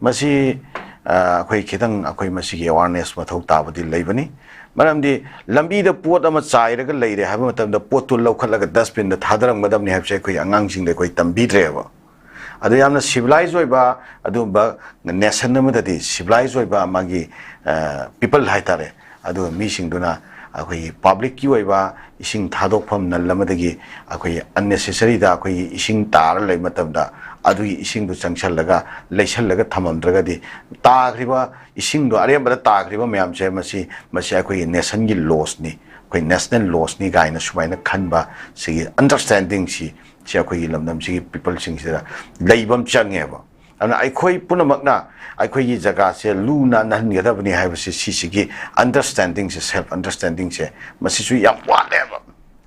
ꯃꯁꯤ, ꯑ, ꯑꯩꯈꯣꯏ ꯈꯤꯇꯪ, ꯑꯩꯈꯣꯏ ꯃꯁꯤꯒꯤ awareness ꯃꯊꯧ ꯇꯥꯕꯗꯤ ꯂꯩꯕꯅꯤ꯫ ꯃꯔꯝꯗꯤ ꯂꯝꯕꯤꯗ ꯄꯣꯠ ꯑꯃ ꯆꯥꯏꯔꯒ ꯂꯩꯔꯦ ꯍꯥꯏꯕ ꯃꯇꯝꯗ ꯄꯣꯠꯇꯨ ꯂꯧꯈꯠꯂꯒ dustbinꯗ ꯊꯥꯗꯔꯝꯒꯗꯕꯅꯤ ꯍꯥꯏꯕꯁꯦ ꯑꯩꯈꯣꯏ ꯑꯉꯥꯡꯁꯤꯡꯗ ꯑꯩꯈꯣꯏ ꯇꯝꯕꯤꯗ꯭ꯔꯦꯕ꯫ ꯑꯗꯨ ꯌꯥꯝꯅ civilized ꯑꯣꯏꯕ ꯑꯗꯨꯒꯨꯝꯕ nation ꯑꯃꯗꯗꯤ, civilized ꯑꯣꯏꯕ ꯃꯥꯒꯤ, ꯑ, people ꯍꯥꯏ ꯇꯥꯔꯦ, ꯑꯗꯨꯒ ꯃꯤꯁꯤꯡꯗꯨꯅ ꯑꯩꯈꯣꯏꯒꯤ ꯄꯕ꯭ꯂꯤꯛꯀꯤ ꯑꯣꯏꯕ ꯏꯁꯤꯡ ꯊꯥꯗꯣꯛꯐꯝ ꯅꯜ ꯑꯃꯗꯒꯤ ꯑꯩꯈꯣꯏꯒꯤ ꯑꯟꯅꯦꯁꯦꯁꯔꯤꯗ ꯑꯩꯈꯣꯏꯒꯤ ꯏꯁꯤꯡ ꯇꯥꯔ ꯂꯩꯕ ꯃꯇꯝꯗ ꯑꯗꯨꯒꯤ ꯏꯁꯤꯡꯗꯨ ꯆꯪꯁꯜꯂꯒ ꯂꯩꯁꯜꯂꯒ ꯊꯝꯃꯝꯗ꯭ꯔꯒꯗꯤ ꯇꯥꯈ꯭ꯔꯤꯕ ꯏꯁꯤꯡꯗꯣ ꯑꯔꯦꯝꯕꯗ ꯇꯥꯈ꯭ꯔꯤꯕ ꯃꯌꯥꯝꯁꯦ ꯃꯁꯤ ꯃꯁꯤ ꯑꯩꯈꯣꯏꯒꯤ ꯅꯦꯁꯟꯒꯤ ꯂꯣꯁꯅꯤ, ꯑꯩꯈꯣꯏ ꯅꯦꯁꯅꯦꯜ ꯂꯣꯁꯅꯤ ꯀꯥꯏꯅ ꯁꯨꯃꯥꯏꯅ ꯈꯟꯕ ꯁꯤꯒꯤ ꯑꯟꯗꯔꯁꯇꯦꯟꯗꯤꯡꯁꯤ ꯁꯤ ꯑꯩꯈꯣꯏꯒꯤ ꯂꯝꯗꯝꯁꯤꯒꯤ ꯄꯤꯄꯜꯁꯤꯡꯁꯤꯗ ꯂꯩꯕ ꯑꯃ ꯆꯪꯉꯦꯕ꯫ ꯑꯗꯨꯅ ꯑꯩꯈꯣꯏ ꯄꯨꯝꯅꯃꯛꯅ ꯑꯩꯈꯣꯏꯒꯤ ꯖꯒꯥꯁꯦ ꯂꯨ ꯅꯥꯟꯅꯍꯟꯒꯗꯕꯅꯤ ꯍꯥꯏꯕꯁꯤ ꯁꯤꯁꯤꯒꯤ ꯑꯟꯗꯔꯁꯇꯦꯟꯗꯤꯡꯁꯦ, ꯁꯦꯜꯐ ꯑꯟꯗꯔꯁꯇꯦꯟꯗꯤꯡꯁꯦ ꯃꯁꯤꯁꯨ ꯌꯥꯝ ꯋꯥꯠꯂꯦꯕ꯫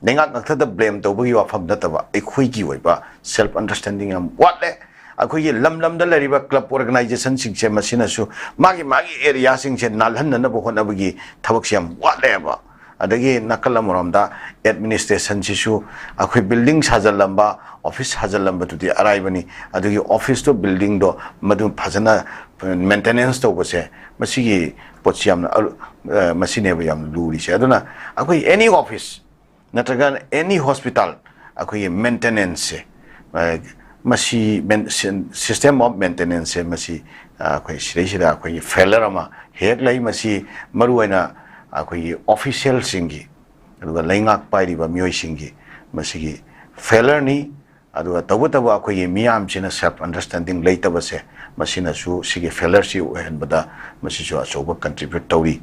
ꯂꯩꯉꯥꯛ ꯉꯥꯛꯇꯗ ꯕ꯭ꯂꯦꯝ ꯇꯧꯕꯒꯤ ꯋꯥꯐꯝ ꯅꯠꯇꯕ ꯑꯩꯈꯣꯏꯒꯤ ꯑꯣꯏꯕ ꯁꯦꯜꯐ ꯑꯟꯗꯔꯁꯇꯦꯟꯗꯤꯡ ꯌꯥꯝ ꯋꯥꯠꯂꯦ꯫ ꯑꯩꯈꯣꯏꯒꯤ ꯂꯝ ꯂꯝꯗ ꯂꯩꯔꯤꯕ ꯀ꯭ꯂꯕ ꯑꯣꯔꯒꯅꯥꯏꯖꯦꯁꯟꯁꯤꯡꯁꯦ ꯃꯁꯤꯅꯁꯨ ꯃꯥꯒꯤ ꯃꯥꯒꯤ ꯑꯦꯔꯤꯌꯥꯁꯤꯡꯁꯦ ꯅꯥꯜꯍꯟꯅꯅꯕ ꯍꯣꯠꯅꯕꯒꯤ ꯊꯕꯛꯁꯦ ꯌꯥꯝ ꯋꯥꯠꯂꯦꯕ꯫ ꯑꯗꯒꯤ ꯅꯥꯀꯜ ꯑꯃꯔꯣꯝꯗ ꯑꯦꯗꯃꯤꯅꯤꯁꯇ꯭ꯔꯦꯁꯟꯁꯤꯁꯨ ꯑꯩꯈꯣꯏ ꯕꯤꯜꯗꯤꯡ ꯁꯥꯖꯜꯂꯝꯕ, ꯑꯣꯐꯤꯁ ꯁꯥꯖꯜꯂꯝꯕꯗꯨꯗꯤ ꯑꯔꯥꯏꯕꯅꯤ, ꯑꯗꯨꯒꯤ ꯑꯣꯐꯤꯁꯇꯣ, ꯕꯤꯜꯗꯤꯡꯗꯣ ꯃꯗꯨ ꯐꯖꯅ ꯃꯦꯟꯇꯦꯅꯦꯟꯁ ꯇꯧꯕꯁꯦ ꯃꯁꯤꯒꯤ ꯄꯣꯠꯁꯤ ꯌꯥꯝꯅ ꯑꯔꯨ-, ꯑ, ꯃꯁꯤꯅꯦꯕ ꯌꯥꯝꯅ ꯂꯨꯔꯤꯁꯦ꯫ ꯑꯗꯨꯅ ꯑꯩꯈꯣꯏ ꯑꯦꯅꯤ ꯑꯣꯐꯤꯁ ꯅꯠꯇ꯭ꯔꯒ ꯑꯦꯅꯤ ꯍꯣꯁꯄꯤꯇꯥꯜ ꯑꯩꯈꯣꯏꯒꯤ ꯃꯦꯟꯇꯦꯅꯦꯟꯁꯁꯦ, ꯑ, ꯃꯁꯤ ꯃꯦꯟ-, ꯁꯤ-, system of maintenanceꯁꯦ ꯃꯁꯤ, ꯑ, ꯑꯩꯈꯣꯏ ꯁꯤꯗꯩꯁꯤꯗ ꯑꯩꯈꯣꯏꯒꯤ ꯐꯦꯂꯔ ꯑꯃ ꯍꯦꯛ ꯂꯩ꯫ ꯃꯁꯤ ꯃꯔꯨꯑꯣꯏꯅ ꯑꯩꯈꯣꯏꯒꯤ ꯑꯣꯐꯤꯁꯤꯌꯦꯜꯁꯤꯡꯒꯤ ꯑꯗꯨꯒ ꯂꯩꯉꯥꯛ ꯄꯥꯏꯔꯤꯕ ꯃꯤꯑꯣꯏꯁꯤꯡꯒꯤ ꯃꯁꯤꯒꯤ ꯐꯦꯂꯔꯅꯤ꯫ ꯑꯗꯨꯒ ꯇꯧꯕꯇꯕꯨ ꯑꯩꯈꯣꯏꯒꯤ ꯃꯤꯌꯥꯝꯁꯤꯅ ꯁꯦꯜꯐ ꯑꯟꯗꯔꯁꯇꯦꯟꯗꯤꯡ ꯂꯩꯇꯕꯁꯦ ꯃꯁꯤꯅꯁꯨ ꯁꯤꯒꯤ ꯐꯦꯂꯔꯁꯤ ꯑꯣꯏꯍꯟꯕꯗ ꯃꯁꯤꯁꯨ ꯑꯆꯧꯕ ꯀꯟꯇ꯭ꯔꯤꯕ꯭ꯌꯨꯠ ꯇꯧꯔꯤ꯫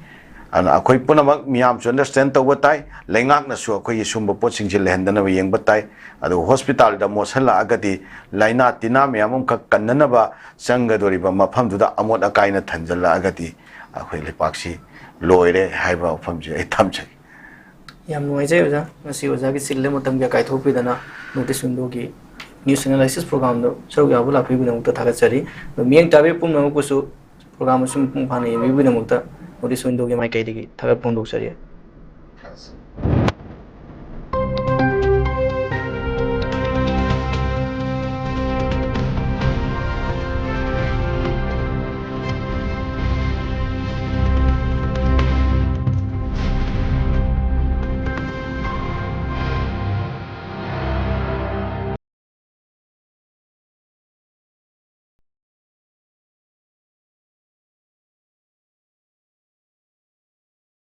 ꯑꯗꯨꯅ ꯑꯩꯈꯣꯏ ꯄꯨꯝꯅꯃꯛ ꯃꯤꯌꯥꯝꯁꯨ ꯑꯟꯗꯔꯁꯇꯦꯟ ꯇꯧꯕ ꯇꯥꯏ, ꯂꯩꯉꯥꯛꯅꯁꯨ ꯑꯩꯈꯣꯏꯒꯤ ꯁꯨꯝꯕ ꯄꯣꯠꯁꯤꯡꯁꯤ ꯂꯩꯍꯟꯗꯅꯕ ꯌꯦꯡꯕ ꯇꯥꯏ꯫ ꯑꯗꯨꯒ ꯍꯣꯁꯄꯤꯇꯥꯜꯗ ꯃꯣꯠꯁꯜꯂꯛꯑꯒꯗꯤ ꯂꯥꯏꯅꯥ ꯇꯤꯟꯅꯥ ꯃꯌꯥꯝ ꯑꯃꯈꯛ ꯀꯟꯅꯅꯕ ꯆꯪꯒꯗꯧꯔꯤꯕ ꯃꯐꯝꯗꯨꯗ ꯑꯃꯣꯠ ꯑꯀꯥꯏꯅ ꯊꯟꯖꯜꯂꯛꯑꯒꯗꯤ ꯑꯩꯈꯣꯏ ꯂꯩꯄꯥꯛꯁꯤ ꯂꯣꯏꯔꯦ ꯍꯥꯏꯕ ꯋꯥꯐꯝꯁꯤ ꯑꯩ ꯊꯝꯖꯒꯦ꯫ ꯌꯥꯝ ꯅꯨꯡꯉꯥꯏꯖꯩ ꯑꯣꯖꯥ, ꯉꯁꯤ ꯑꯣꯖꯥꯒꯤ ꯆꯤꯜꯂꯦ ꯃꯇꯝ ꯀꯌꯥ ꯀꯥꯏꯊꯣꯛꯄꯤꯗꯅ North East Windowꯒꯤ news analysis programꯗ ꯁꯔꯨꯛ ꯌꯥꯕ ꯂꯥꯛꯄꯤꯕꯒꯤꯗꯃꯛꯇ ꯊꯥꯒꯠꯆꯔꯤ꯫ ꯑꯗꯣ ꯃꯤꯠꯌꯦꯡ ꯇꯥꯕꯤꯕ ꯄꯨꯝꯅꯃꯛꯄꯨꯁꯨ program ꯑꯁꯤ ꯃꯄꯨꯡ ꯐꯥꯅ ꯌꯦꯡꯕꯤꯕꯒꯤꯗꯃꯛꯇ North East Windowꯒꯤ ꯃꯥꯏꯀꯩꯗꯒꯤ ꯊꯥꯒꯠꯄ ꯐꯣꯡꯗꯣꯛꯆꯔꯤ꯫